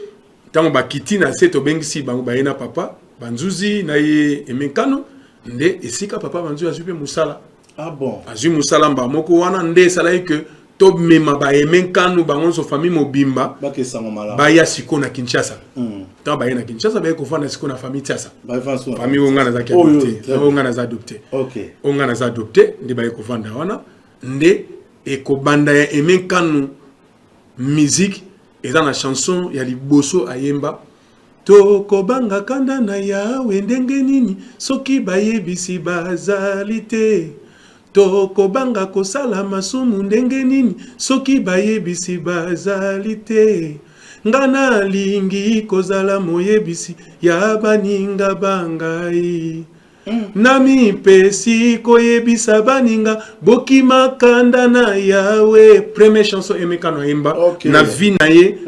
ntango bakiti na se, tobengisi bango, baye na papa Banzuzi na ye Aimé Nkanu. Nde esika papa Banzuzi azwi mpe mosala.
Ah bon?
Azwi mosala mba moko wana. Nde esalaki ke tomema baAimé Nkanu bango nyonso, famille mobimba.
Bakesango malamu.
Baya sikoyo na Kinshasa. Ntango baye na Kinshasa, baye kofanda sikoyo na famille Tiasa, famille oyo ngai nazalaki adopté, oyo ngai naza adopté, oyo ngai naza adopté. Nde baye kovanda wana, nde ekobanda ya Aimé Nkanu musique. Eza na chanson ya liboso ayemba: "Tokobanga kanda na Yawe ndenge nini soki bayebisi bazali te? Tokobanga kosala masumu ndenge nini soki bayebisi bazali te? Nga nalingi kozala moyebisi ya baninga bangai. Namipesi koyebisa baninga, bokima kanda na Yawe." Première chanson Aimé Nkanu ayemba na vie na ye,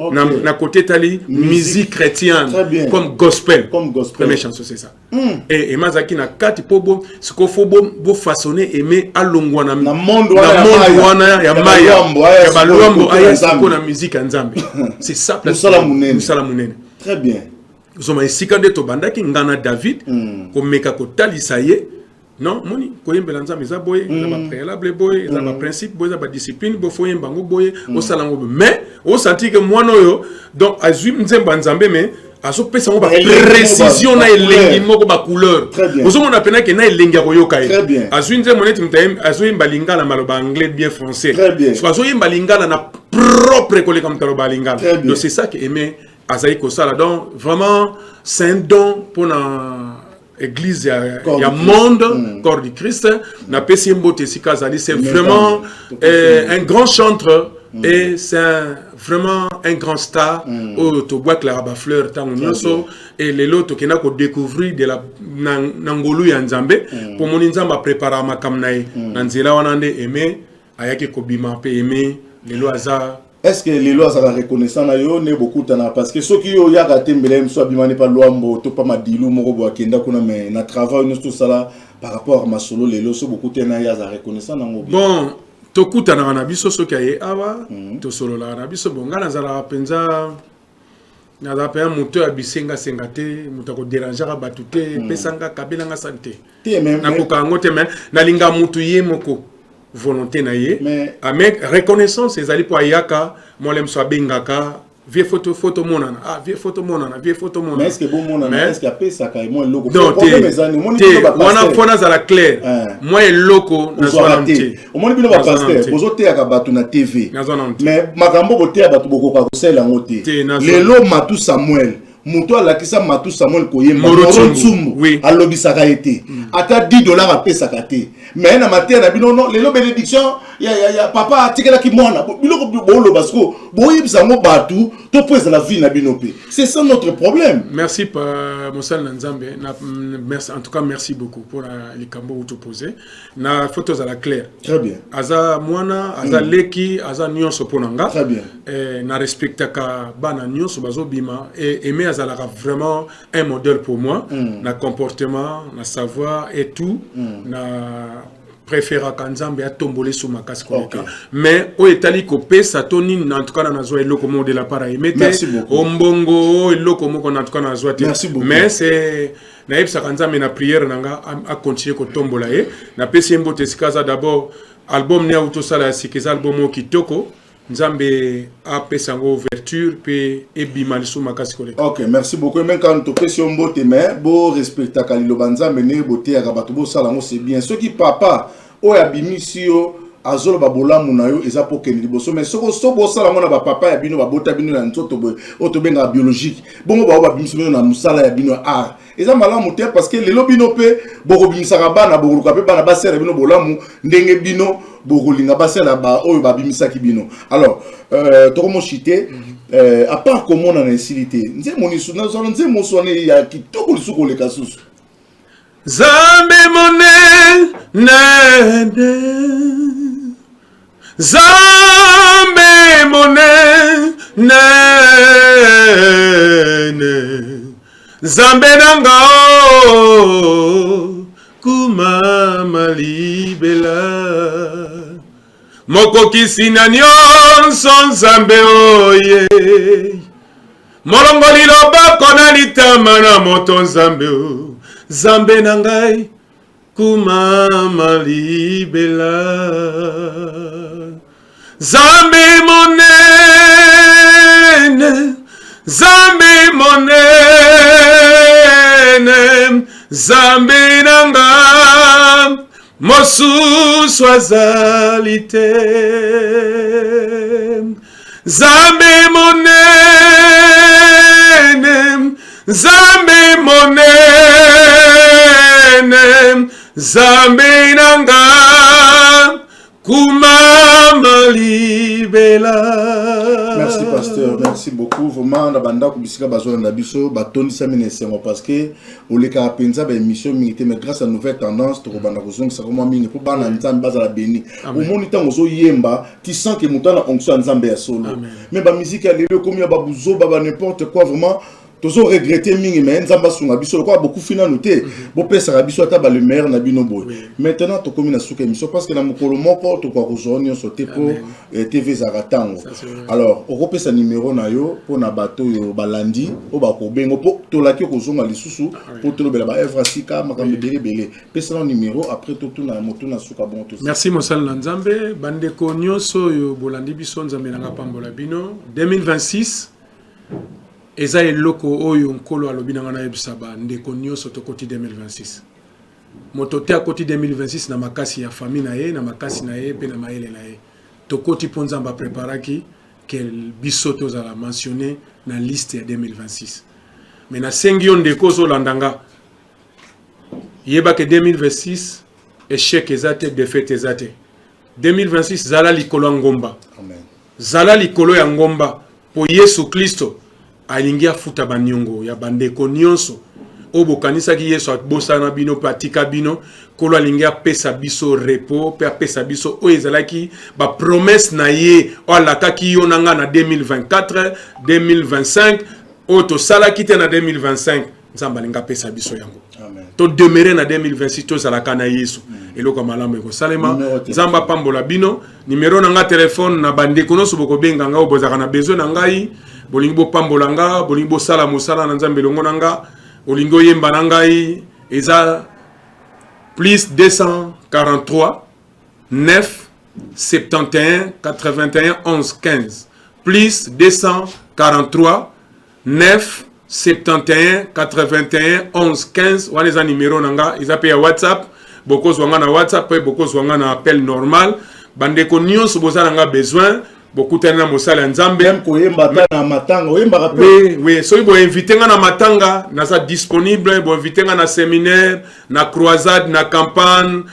na côté etali musique chrétienne, comme gospel.
Comme gospel.
Première chanson, c'est ça. Et Aimé azalaki na kati mpo bo sikoyo fo bofaçonner Aimé alongwa na
monde
wana ya maya ya balwambo, aya sikoyo na musique ya Nzambe. C'est ça.
Mosala monene.
Mosala monene.
Très bien.
Ozoma esika nde tobandaki, nga na David, komeka kotalisa ye: non, moni koyembela Nzambe eza boye, eza bapréalable boye, eza baprincipe boye, eza badiscipline boye, fo oyemba yango boye, osala yango boye. Mais osanti ke mwana oyo, donc azwi nzembo ya Nzambe, mais azopesa yango baprécision na elengi moko, bacouleur. Ozomona pena ke na elengi ya koyoka ye. Azwi nzembo neti moto azoyemba lingala, maloba anglais bien français, so azoyemba lingala na propre koleka moto aloba lingala. Donc c'est ça que Aimé azali kosala. Donc vraiment, c'est un don mpona église ya monde, corps du Christ. Napesi ye mbote esika azali. C'est vraiment un grand chanteur et c'est vraiment un grand star oyo tobwakelaka bafleur ntango nyonso. E lelo tokenda kodécouvrir de la na ngolu ya Nzambe, mpo moni Nzambe aprépara makambo na ye na nzela wana. Nde Aimé ayaki kobima mpe Aimé lelo aza.
Est-ce que lelo azalaka reconnaissant na yo nde bokutana? Parce que soki yo oyaka te, mbela ye mosusu abimani pa Lwambo to pa Madilu moko boye, akenda kuna. Mais na travail nyonso tosala par rapport à masolo, lelo so bokutani na ye, aza reconnaissant nango bien?
Bon, tokutanaka na biso. Soki aye awa, tosololaka na biso. Bon, ngai nazalaka mpenza, nazala mpenza moto ya bisengasenga te, moto akoderangeaka bato te, epesanga, kabelanga sani te.
Te, mais
Nakoka yango te, mais nalinga motu ye moko, volonté na ye.
Mais
Mais reconnaissance ezali mpo ayaka mwale moso, abengaka: "Vieux, photo, photo monana. Ah vieux, photo monana. Vieux, photo monana."
Mais est ce que bomonana?
Mais
est ce que apesaka mwa eloko?
Non,
Problème
te.
ezali, omoni
Te.
bino
Wana
bapasteur
mpo nazala clair, mwa eloko nazwa
ozwaka
nanu
te.
te.
Omoni bino
Nazwa nanu
bapasteur
te.
bozoteyaka bato na TV,
Nazwa nanu te.
mais makambo boteya bato, bokoka kosalela yango te.
Te,
Lelo Matu Samuel, moto alakisa Matu Samuel koyemba,
Moro
Moro
Tsumbu.
Ntsumbu, alobisaka ye te, ata 10 $ apesaka te. Mais na mateya na bino, no lelo bénédiction ya papa atikelaki mwana. Biloko booloba sikoyo, boyebisa yango bato to mpo ezala vie na bino mpe. C'est ça notre problème.
Merci, pa mosali na Nzambe na, merci, en tout cas merci beaucoup pour likambo oyo topose na faut tozala clair.
Très bien.
Aza mwana, aza leki, aza nyonso mpo na nga.
Très bien.
Na respectaka bana nyonso bazobima. Et Aimé azalaka vraiment un modèle pour moi na comportement, na savoir et tout. Na préféraka Nzambe atombola esu makasi koleka. Mais oyo etali kopesa to nini, en tout cas na nazwa eloko moko de la part ya Aimé te.
Merci beaucoup.
Ombongo, eloko moko, en tout cas nazwa te.
Merci beaucoup.
Mais c'est nayebisaka Nzambe na prière na nga acontinue kotombola ye. Napesi ye mbote esika aza. D'abord album ne auti osala ya sika, eza album oyo kitoko. Nzambe apesa yango ouverture mpe ebima lisusu makasi koleka.
Ok, merci beaucoup. Même quand topesi yo mbote, mais borespectaka liloba Nzambe ndenge boteyaka bato, bosala yango, c'est bien. Soki papa oyo abimisi yo azoloba bolamu na yo, eza mpo kende liboso. Mais soko so bosala yango na bapapa ya bino, babota bino na nzoto boye, oyo tobengaka biologique, bongo bao babimisi bino na mosala ya bino ya art, eza malamu te. Parce que lelo bino mpe bokobimisaka bana, bokoluka mpe bana basala bino bolamu ndenge bino bokolinga basala ba oyo babimisaki bino. Alors tokomoshite à part komonana esili te. Nzembo lisu nazala, nzembo mosu wana ya kitoko lisusu koleka susu.
Nzambe monene, Nzambe monene, Nzambe na nga o kumama libela, mokokisi na nyonso, Nzambe oye molongoli loboko na litama na moto, Nzambe o, Nzambe na ngai, kumama libela. Nzambe monene, Nzambe monene, Nzambe na nga, mosusu azali te. Nzambe monene, Nzambe monene, Nzambe na nga, kumama libela.
Merci pasteur, merci beaucoup vraiment. Na bandako bisika bazolanda biso, batondisami na esengo parce que olekaka mpenza baémission mingi te, mais grâce à Nouvelle Tendance tokobanda kozongisaka mwa mingi mpo bana Nzambe bazala béni. Omoni, ntango ozoyemba, tu sens que moto ana onction ya Nzambe ya solo. Mais bamusique ya lelo ekomi ya babuzoba, ba n'importe quoi. Vraiment tozo regretter mingi, mais Nzambe asunga biso. Lokola bokufi nanu te, bopesaka biso ata balumière na bino boye. Maintenant tokomi na suka émission, parce que na mokolo moko tokoka kozwa nyonso te mpo TV ezalaka ntango. Alors okopesa numéro na yo mpona bato oyo balandi, oyo bakobenga, mpo tolaki okozonga lisusu mpo tolobela baœuvre sika, makambo ebele ebele. Pesa na numéro, après totuna motuna suka bongo tosi.
Merci mosali na Nzambe. Bandeko nyonso oyo bolandi biso, Nzambe nanga pambola bino. 2026 eza eloko oyo Nkolo alobi na ngai nayebisa bandeko nyonso: tokoti 2026. Moto te akoti 2026 na makasi ya famille na ye, na makasi na ye mpe na mayele na ye. Tokoti mpo Nzambe apreparaki ke biso tozala mentionné na liste ya 2026. Mais nasengi yo, ndeko ozolanda nga, yeba ke 2026 échec eza te, défaite eza te. 2026, zala likolo ya ngomba.
Amen.
Zala likolo ya ngomba mpo Yesu Kristo alingi afuta baniongo ya bandeko nyonso. Oyo bokanisaki Yesu abosana bino mpe atika bino, Nkolo alingi apesa biso repos mpe apesa biso oyo ezalaki bapromesse na ye oyo alakaki yo na ngai na 2024, 2025, oyo tosalaki te na 2025. Nzambe alingi apesa biso yango. Todemeurer na 2026, tozalaka na Yesu. Eloko ya malamu ekosalema. Nzambe apambola bino. Nimero na nga telefone, na bandeko nyonso bokobenga nga oyo bozalaka na besoin na ngai, bolingi bopambola nga, bolingi bosala mosala na Nzambe elongo na nga, olingi oyemba na ngai, eza plus 243 9 71 81 11 15, plus 243 9 71 81 11 15. Wana eza nimero na nga, eza mpe ya WhatsApp. Bokozwa nga na WhatsApp mpe bokozwa nga na appel normal. Bandeko nyonso boza na nga besoin, bokutani na mosala ya Nzambe.
Koyemba ata na matanga, oyembaka
mpe? Oui, soki boinvite nga na matanga, naza disponible. Boinvite nga na séminaire, na croisade, na campagne,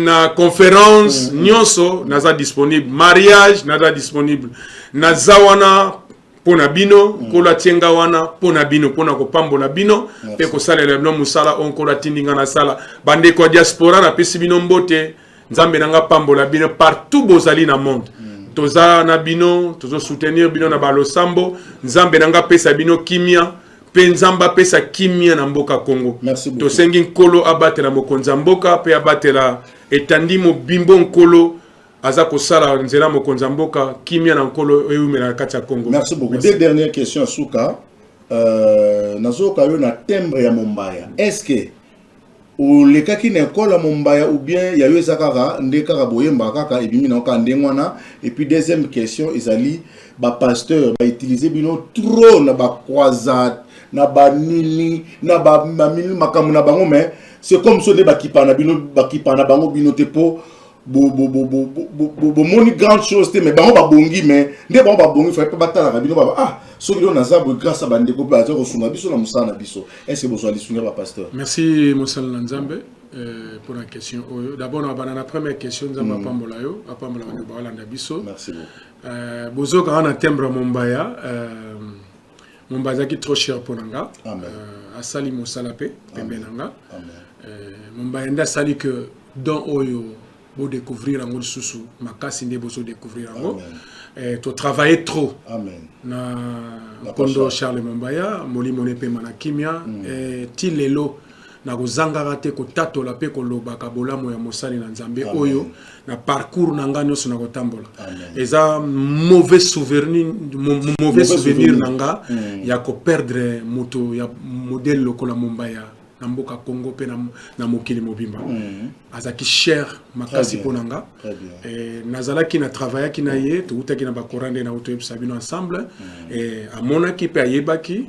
na conférence nyonso, naza disponible. Mariage, naza disponible. Naza wana mpo na bino. Nkolo atie nga wana mpo na bino, mpo na kopambola bino mpe kosalela bino mosala oyo Nkolo atindi nga nasala. Bandeko ya diaspora, napesi bino mbote. Nzambe na nga pambola bino partout bozali na monde. Toza na bino, tozosoutenir bino na balosambo. Nzambe na nga apesa bino kimia, mpe Nzambe apesa kimia na mboka Congo. Tosengi Nkolo abatela mokonzi ya mboka mpe abatela etandi mobimbo. Nkolo aza kosala nzela mokonzi ya mboka. Kimia na Nkolo eumela na kati ya Congo.
Merci beaucoup. Deux dernières questions suka. Nazoyoka yo na timbre ya Mombaya. Est ce que olekaki na ekole ya Mombaya ou bien ya yo eza kaka nde kaka boyembaka kaka ebimi na yo kaka ndenge wana? Et puis deuxième question ezali, bapasteur bautilize bino trop na bacroisade, na banini, na bamini makambo na bango, mais c'est comme so nde bakipa na bino, bakipa na bango bino te, mpo bomoni grande chose te, mais bango babongi, mais nde bango babongi, fai mpe batalaka bino baba: "Ah, soki lelo naza boye, grâce a bandeko mpe baza kosunga biso na mosala na biso." Est ce que bozwa lisungi ya bapasteur?
Merci, mosala na Nzambe, mpona question oyo. D'abord na bana na première question, Nzambe apambola yo, apambola bandeko baolanda biso.
Merci beaucoup.
Bozokaka na timbre ya Mombaya. Mombaya azalaki trop cher mpo na nga. Asali mosala mpe pembe na nga. Mombaya nde asali que don oyo bodécouvrir yango lisusu makasi nde bozodécouvrir yango. Totravaille trop.
Amen.
Na nkondo Charles Mombaya, molimo ne epema na kimia. Ti lelo nakozangaka te kotatola mpe kolobaka bolamu ya mosali na Nzambe oyo na parcours na nga nyonso na kotambola. Eza mauvais souvenir na nga ya koperdre moto ya modèle lokola Mombaya na mboka Congo mpe na mokili mobimba. Azalaki cher makasi mpo na nga. Nazalaki na travaillaki na ye, toutaki na bakora nde na toyebisa bino ensemble. Amonaki mpe ayebaki,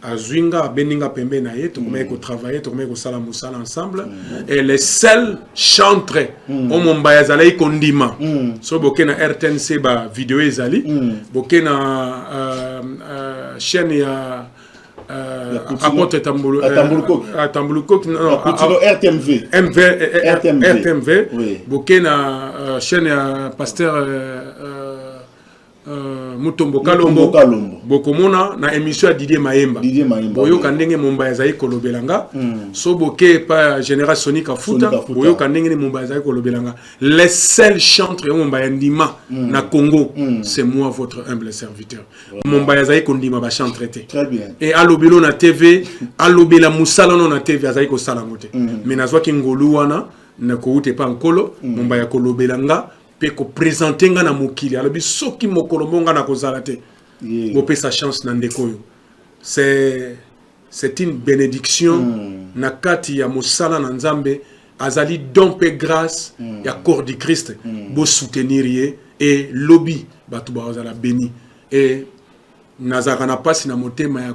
azwi nga, abendi nga pembe na ye, tokomaki kotravaille, tokomaki kosala mosala ensemble. Et le seul chantre oyo Mombaya azalaki kondima, so boke na RTNC, bavideo ezali, boke na chaîne ya apôtre Tambulu, Tambulukoki,
non, RTMV.
MV, RTMV, RTMV. Boke na chaîne ya pasteur Mutombo Kalombo, bokomona na émission ya Didier Mayemba, boyoka ndenge Mombaya azali kolobela nga. So boke epa ya général Soni Kafuta, boyoka ndenge ni Mombaya azali kolobela nga. Le seul chantre ya Mombaya ndima na Congo, c'est moi, votre humble serviteur. Mombaya azali kondima bachantre te. E alobelo na TV, alobela mosala no na TV, azali kosala yango te. Mais nazwaki ngolu wana na kouta epa Nkolo. Mombaya kolobela nga mpe koprésente nga na mokili, alobi: "Soki mokolo mo nga na kozala te, bopesa chance na ndeko oyo." C'est une bénédiction na kati ya mosala na Nzambe. Azali don mpe grâce ya corps du Christ. Bosoutenir ye e lobi bato bazala béni. E nazalaka na mpasi na motema ya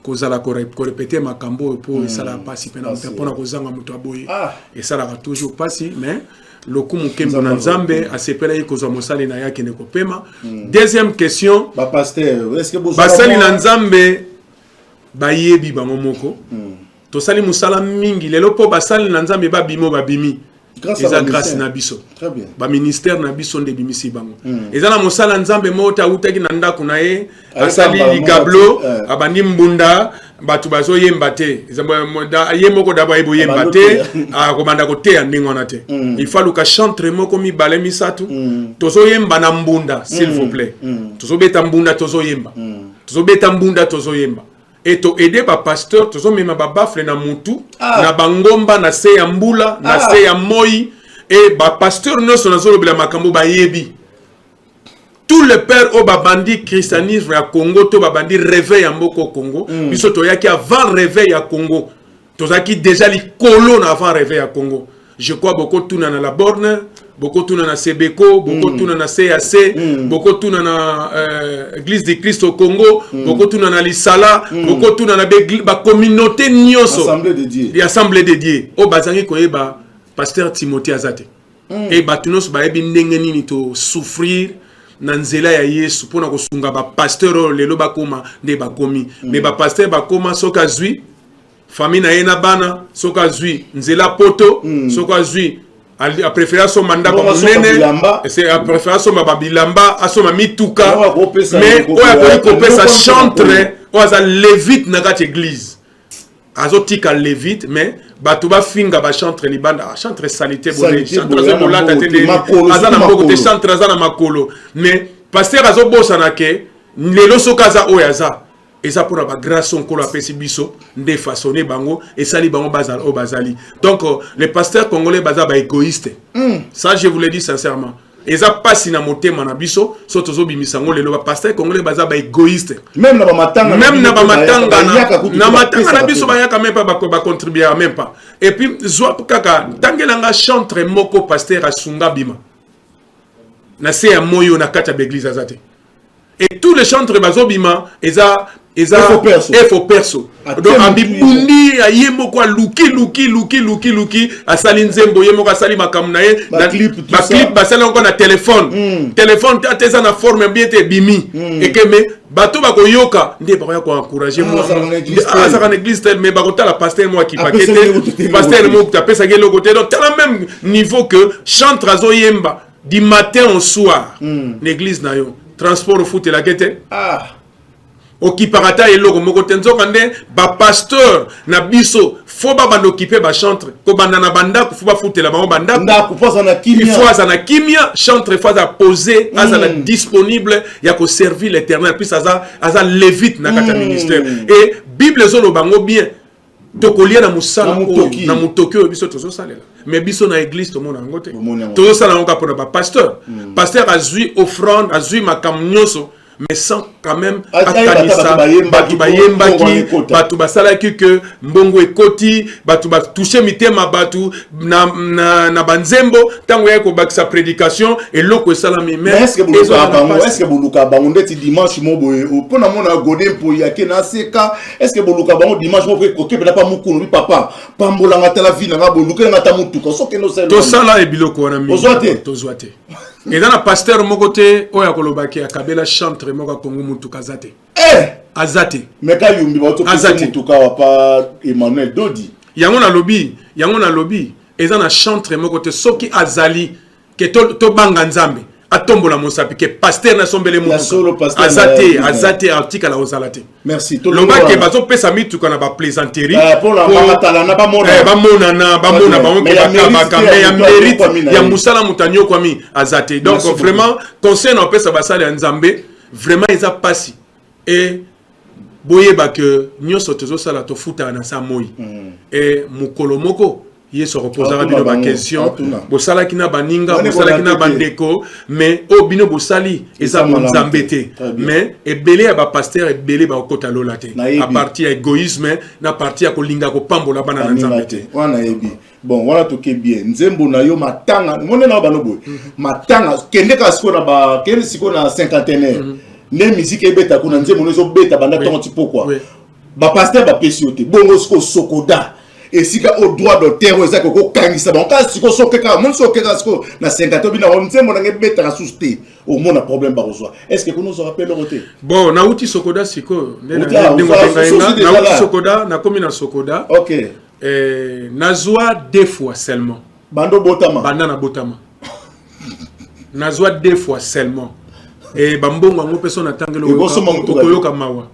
kozala korépéter makambo oyo, mpo esalaka mpasi mpe na motema mpona kozanga moto aboye. Esalaka toujours mpasi, mais lokumu nkembo na Nzambe, asepelaki kozwa mosali na ye akende kopema. Deuxième question, basali na Nzambe bayebi bango moko. Tosali mosala mingi lelo mpo basali na Nzambe babimi oyo babimi. Eza grâce na biso, baministère na biso nde ebimisi bango. Eza na mosala Nzambe moko te awutaki na ndako na ye, asali ligablo, abandi mbunda, bato bazoyemba te. Ye moko dabo ayebi oyemba te, akobanda koteya ndenge wana te. Il faut aluka chantre moko, mibale, misato. Tozoyemba na mbunda, s'il vous plaît. Tozobeta mbunda, tozoyemba, tozobeta mbunda, tozoyemba. E toaider bapasteur, tozomema babaffle na mutu na bangomba, na se ya mbula, na se ya moi. E bapasteur nyonso nazolobela makambo bayebi. Tous les pères oyo babandi christianisme ya Congo to babandi réveil ya mboka Congo, biso toyaki avant réveil ya Congo, tozalaki déjà likolo na avant réveil ya Congo. Je crois bokotuna na La Borne, bokotuna na Sebeko, bokotuna na CAC, bokotuna na Église de Christ au Congo, bokotuna na Lisala, bokotuna na bacommunauté nyonso.
Assemblée de Dieu.
Assemblée de Dieu oyo bazangi koyeba pasteur Timothée aza te. E bato nyonso bayebi ndenge nini tosouffrir na nzela ya Yesu mpona kosunga bapasteur oyo lelo bakóma nde bakomi. Mais bapasteur bakóma, soki azwi famille na ye na bana, soki azwi nzela poto, soki azwi, apréféré asomba ndako monene, apréféré asomba babilamba, asomba mituka. Mais oyo akoki kopesa chantre oyo aza lévite na kati église, azotika lévite. Mais bato bafinga bachantre libanda: chantre salité boye, chantre azokolata te, aza na mboko te, chantre aza na makolo. Mais pasteur azobosana ke lelo soki aza oyo aza, eza mpona bagrâce Nkolo apesi biso nde façonne bango, esali bango bazala oyo bazali. Donc les pasteurs congolais baza baégoïste. Ça, je vous le dis sincèrement, eza mpasi na motema na biso so tozobimisa yango lelo. Bapasteur congolais baza baégoïste.
Même na bamatanga.
Même na bamatanga, na matanga na biso bayaka même pas, bacontribuaka même pas. Et puis zwa kaka, ntangelanga chantre moko pasteur asunga bima na se ya moi oyo na kati ya baeglise aza te. Et tous les chantres bazobima, eza effort perso. Donc abibundi ye moko, aluki luki luki luki luki, asali nzembo ye moko, asali makambo na ye, baclip basali yango na telefone. Telefone te, ate eza na forme bien te, ebimi ekeme. Bato bakoyoka nde bakoya koencourager: azalaka na église tel. Mais bakotala pasteur moko akipake te, pasteur moko apesaki eloko te. Donc tala même niveau que chantre azoyemba du matin au soir na église na yo, transport ofutelaki te, okipaka ata eloko moko te. Nzoka nde bapasteur na biso faut babanda okipe bachantre, kobanda na bandako, faut bafutela bango bandako, il faut aza na kimia. Chantre faut aza posé, azala disponible ya koservir l'Éternel, puis aza lévite na kati ya ministère. Et Bible ezoloba yango bien: tokolia na mosala oyo, na motoki oyo biso tozosalela. Mais biso na église tomona yango te, tozosala yango kaka mpona bapasteur. Pasteur azwi offrande, azwi makambo nyonso, mais sans quand même akanisa bato bayembaki, bato basalaki ke mbongo ekoti, bato batouche mitema bato na banzembo. Ntango yaki kobakisa prédication, eloko esalami.
Mais est-ce boluka bango ndeti dimanche mo boye mpo na mona Gode Mpoi ake na seka? Est-ce boluka bango dimanche mo okepela pa mokulu bi papa pambolanga, tala vi nanga, bolukelanga ata motuka sokende?
Tosala ebiloko wana mingi.
Ozwa te?
Tozwa te. Eza na pasteur moko te oyo akolobaki akabela chantre moko akongo mutuka, aza te. Aza te.
Mais Kayumbi baotopesa mutuka wa pa Emmanuel Dodi.
Yango nalobi, yango nalobi, eza na chantre moko te. Soki azali ke tobanga Nzambe, atombola mosapi ke pasteur nasombele mutuka. Aza te, aza te, atikala kozala te.
Merci.
Lobake bazopesa mituka na baplaisanterie, bamonana, bamona bango ke bakabaka. Mais ya mérite ya mosala moto anyokwami aza te. Donc vraiment, conseil na opesa basali ya Nzambe, vraiment eza mpasi. E boyeba ke nyonso tozosala, tofutaka na sa moi. E mokolo moko Yesu akopozaka bino baquestion: bosalaki na baninga, bosalaki na bandeko, mais oyo bino bosali eza bonzambe te. Mais ebele ya bapasteur ebele bakokota lola te à partir ya égoïsme, na partir ya kolinga kopambola bana na Nzambe te.
Wana nayebi. Bon, wana toke bien. Nzembo na yo matanga monde na bano boye, matanga kende kaka sikoyo na ba kende sikoyo na cinquantenaire nde musique ebeta kuna, nzembo no ezobeta banda ntongo ti pokwa, bapasteur bapesi yo te. Bongo sikoyo Sokoda, esika oyo droit d'auteur oyo ezaki kokangisa bango kaka sikoyo, soki kaka moni, soki kaka sikoyo na 50 bino nzembo nanga ebetaka susu te, omona problème bakozwa. Est ce que kuna ozwaka mpe eloko te?
Bon, nauti Sokoda sikoyo, ndenge obengai nga, nauti Sokoda, nakomi na Sokoda. Nazwa deux fois seulement.
Banda obotama?
Banda nabotama, nazwa deux fois seulement. E bambongo yango mpe so natangeli,
Ekosomba motuka te.
okoyoka mawa.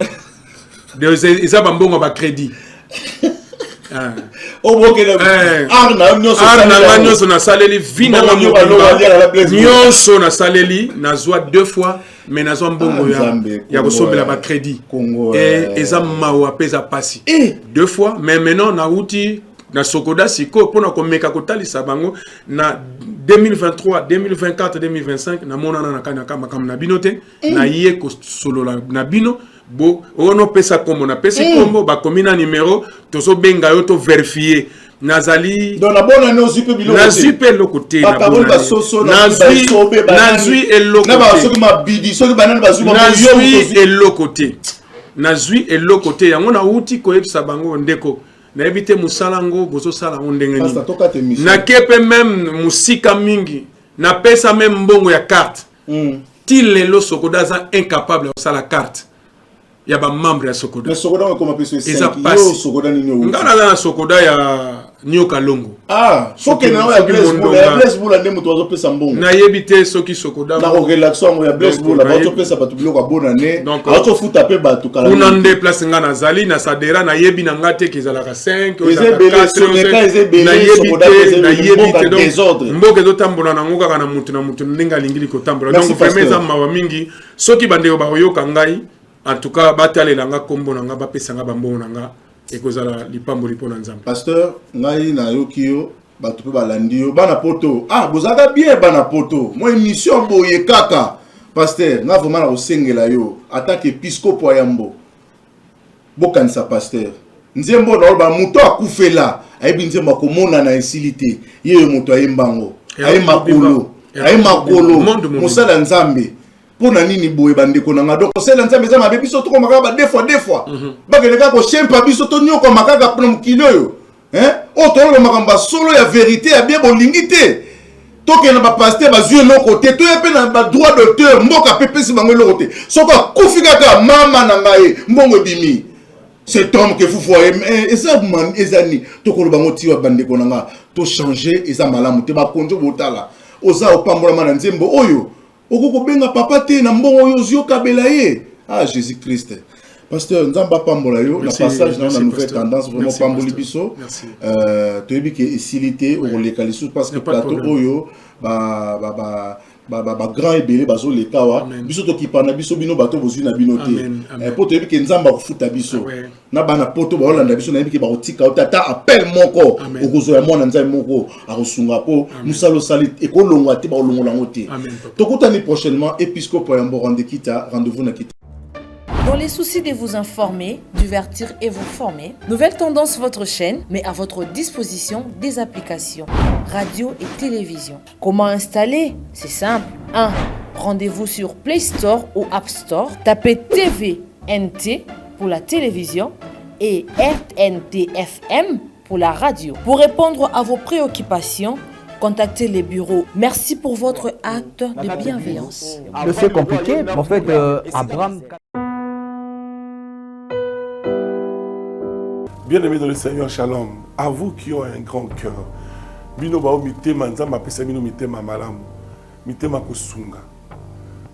Eza bambongo ya bacrédit. Ah.
Obokele art na yo nyonso.
Art na nga
osalela
nyonso nasaleli, vie na nga
Mbongo nyonso
mobimba,
aliaka na Blaise Bula.
Nyonso nasaleli, nazwa deux fois, mais nazwa mbongo
Ah, Nzambe,
ya
Congo,
kosombela bacrédit.
Congo,
e eza mawa mpe eza pasi. Deux fois, mais maintenant nauti na SOCODA sikoyo mpona komeka kotalisa bango na 2023, 2024, 2025. Namonana na kaka makambo na bino te. Naye kosolola na bino bo oyo opesa nkombo, napesi nkombo, bakomi na numero, tozobenga yo, tovérifier. Nazali
Donc na bonane ozwi mpe biloko?
Nazwi mpe eloko te na
Bakaboli
bonane.
basoso na
Nazwi nazwi eloko
na
te.
Soki mabidi, soki banani bazwi bango, yo
Nazwi
moto ozwi.
eloko te, nazwi eloko te. Yango nauti koyebisa bango, ndeko, nayebi te mosala yango bozosala yango ndenge nini.
Pastor, tokata émission.
Nake mpe même mosika mingi, napesa même mbongo ya carte. Ti lelo SOCODA aza incapable ya kosala carte ya bamembre ya SOCODA.
Mais SOCODA ekoma mpe so
Eza
5 yo.
pasi.
SOCODA nini outi?
Nga naza na SOCODA ya Nyoka Longo.
Ah, soki na ya
Soki
Blaise Bula, ya
Mondonga.
Blaise Bula nde moto azopesa mbongo.
Nayebi te soki SOCODA.
Na korelaxe yango ya Blaise
Donc,
Bula, bazopesa bato biloko ya bonane,
Donc,
azofuta mpe bato kala
kuna
mingi.
nde place nga nazali na Sadera. Nayebi na nga te ke ezalaka 5.
Eza ebele, Soneka eza ebele,
Nayebi
SOCODA mpe
te.
eza ebele,
Nayebi
mboka
te. Donc
désordre.
mboka ezotambola nango kaka na mutu na mutu ndenge alingili kotambola.
Merci,
Donc vraiment
pasteur.
eza mawa mingi. Soki bandeko bakoyoka ngai, en tout cas batalela nga nkombo na nga, bapesa nga bambongo na nga, ekozala lipamboli mpo na Nzambe.
Pasteur, ngai nayoki yo, bato mpe balandi yo, bana Poto. Ah, bozalaka bien, bana Poto. Mwa émission boye kaka. Pasteur, nga vraiment na kosengela yo atake episcopo ya yambo, bokanisa pasteur. Nzembo na oloba, moto akufela ayebi nzembo, akomonana esili te. Ye oyo moto ayemba yango, aye makolo, aye makolo.
Monde mobimba.
Mosala ya Nzambe, mpo na nini boye, bandeko na nga? Donc kosala Nzambe eza mabe? Biso tokoma kaka ba deux fois, deux fois. Bakende kaka koshempa biso, tonyokama kaka na mokili oyo, hein? Oyo toloba makambo ya solo, ya vérité, ya bien, bolingi te. Tokende na bapasteur bazwi eloko te, toya mpe na badroit d'auteur, mboka mpe epesi bango eloko te. Soki akufi kaka, mama na ngai, mbongo ebimi. Cet homme que vous voyez, eh, eza eza nini? Tokoloba ngo tiwa, bandeko na nga, tochange. Eza malamu te. Bakonzi botala, oza opambolama na nzembo oyo, okoki kobenga papa te na mbongo oyo ozwi, okabela ye. Ah, Jésus Christ! Pasteur, Nzambe apambola yo na
Merci,
passage na yo na
merci,
Nouvelle
pasteur.
Tendance. Vraiment,
Merci,
opamboli
pasteur.
biso.
Merci.
Toyebi ke esili te, okoleka lisusu parce que
Y a pas de
plateau
problème.
oyo bagrand ebele bazoleka awa.
Amen.
Biso tokipa na biso, bino bato bozwi na bino te.
Amen, amen.
Eh, mpo toyebi ke Nzambe akofuta biso. Na bana Poto baolanda biso, nayebi ke bakotika yo te. Ata appel moko
Amen.
okozwa ya mwana Nzambe moko akosunga, mpo mosala osali ekolongwa te, bakolongola yango te.
Amen, papa.
Tokutani prochainement. Episcope ya Yambo Randekita, rendez-vous na Kita.
Dans les soucis de vous informer, divertir et vous former, Nouvelle Tendance, votre chaîne, met à votre disposition des applications radio et télévision. Comment installer? C'est simple. 1. Rendez-vous sur Play Store ou App Store. Tapez TVNT pour la télévision et RNTFM pour la radio. Pour répondre à vos préoccupations, contactez les bureaux. Merci pour votre acte de bienveillance.
C'est compliqué. En fait, Abraham.
Bien-aimés dans le Seigneur, shalom. À vous qui ont un grand cœur. Bino bao mitema Nzambe apesa bino mitema malamu. Mitema kosunga.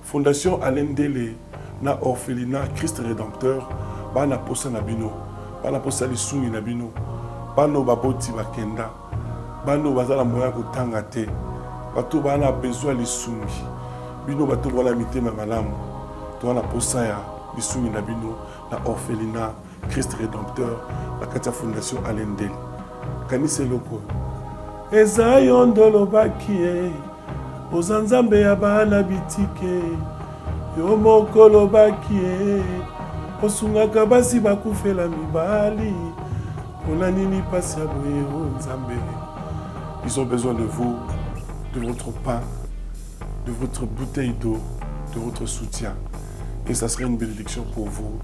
Fondation Alain Ndele na orphelinat Christ Rédempteur bana posa na bino. Bana posa lisungi na bino. Bano baboti bakenda. Bano baza na moyen kotanga te. Bato bana besoin lisungi. Bino bato bana mitema malamu. Toza na posa ya lisungi na bino na orphelinat Christ Rédempteur na kati ya Fondation Alain Ndele. Kanisa eloko oyo eza yo nde olobaki ye, oza Nzambe ya bana bitike. Yo moko olobaki ye, osungaka basi bakufela mibali. Mpona nini mpasi ya boye, o Nzambe? Ils ont besoin de vous, de votre pain, de votre bouteille d'eau, de votre soutien, et ça serait une bénédiction pour vous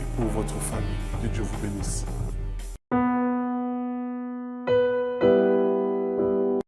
et pour votre famille. Que Dieu vous bénisse.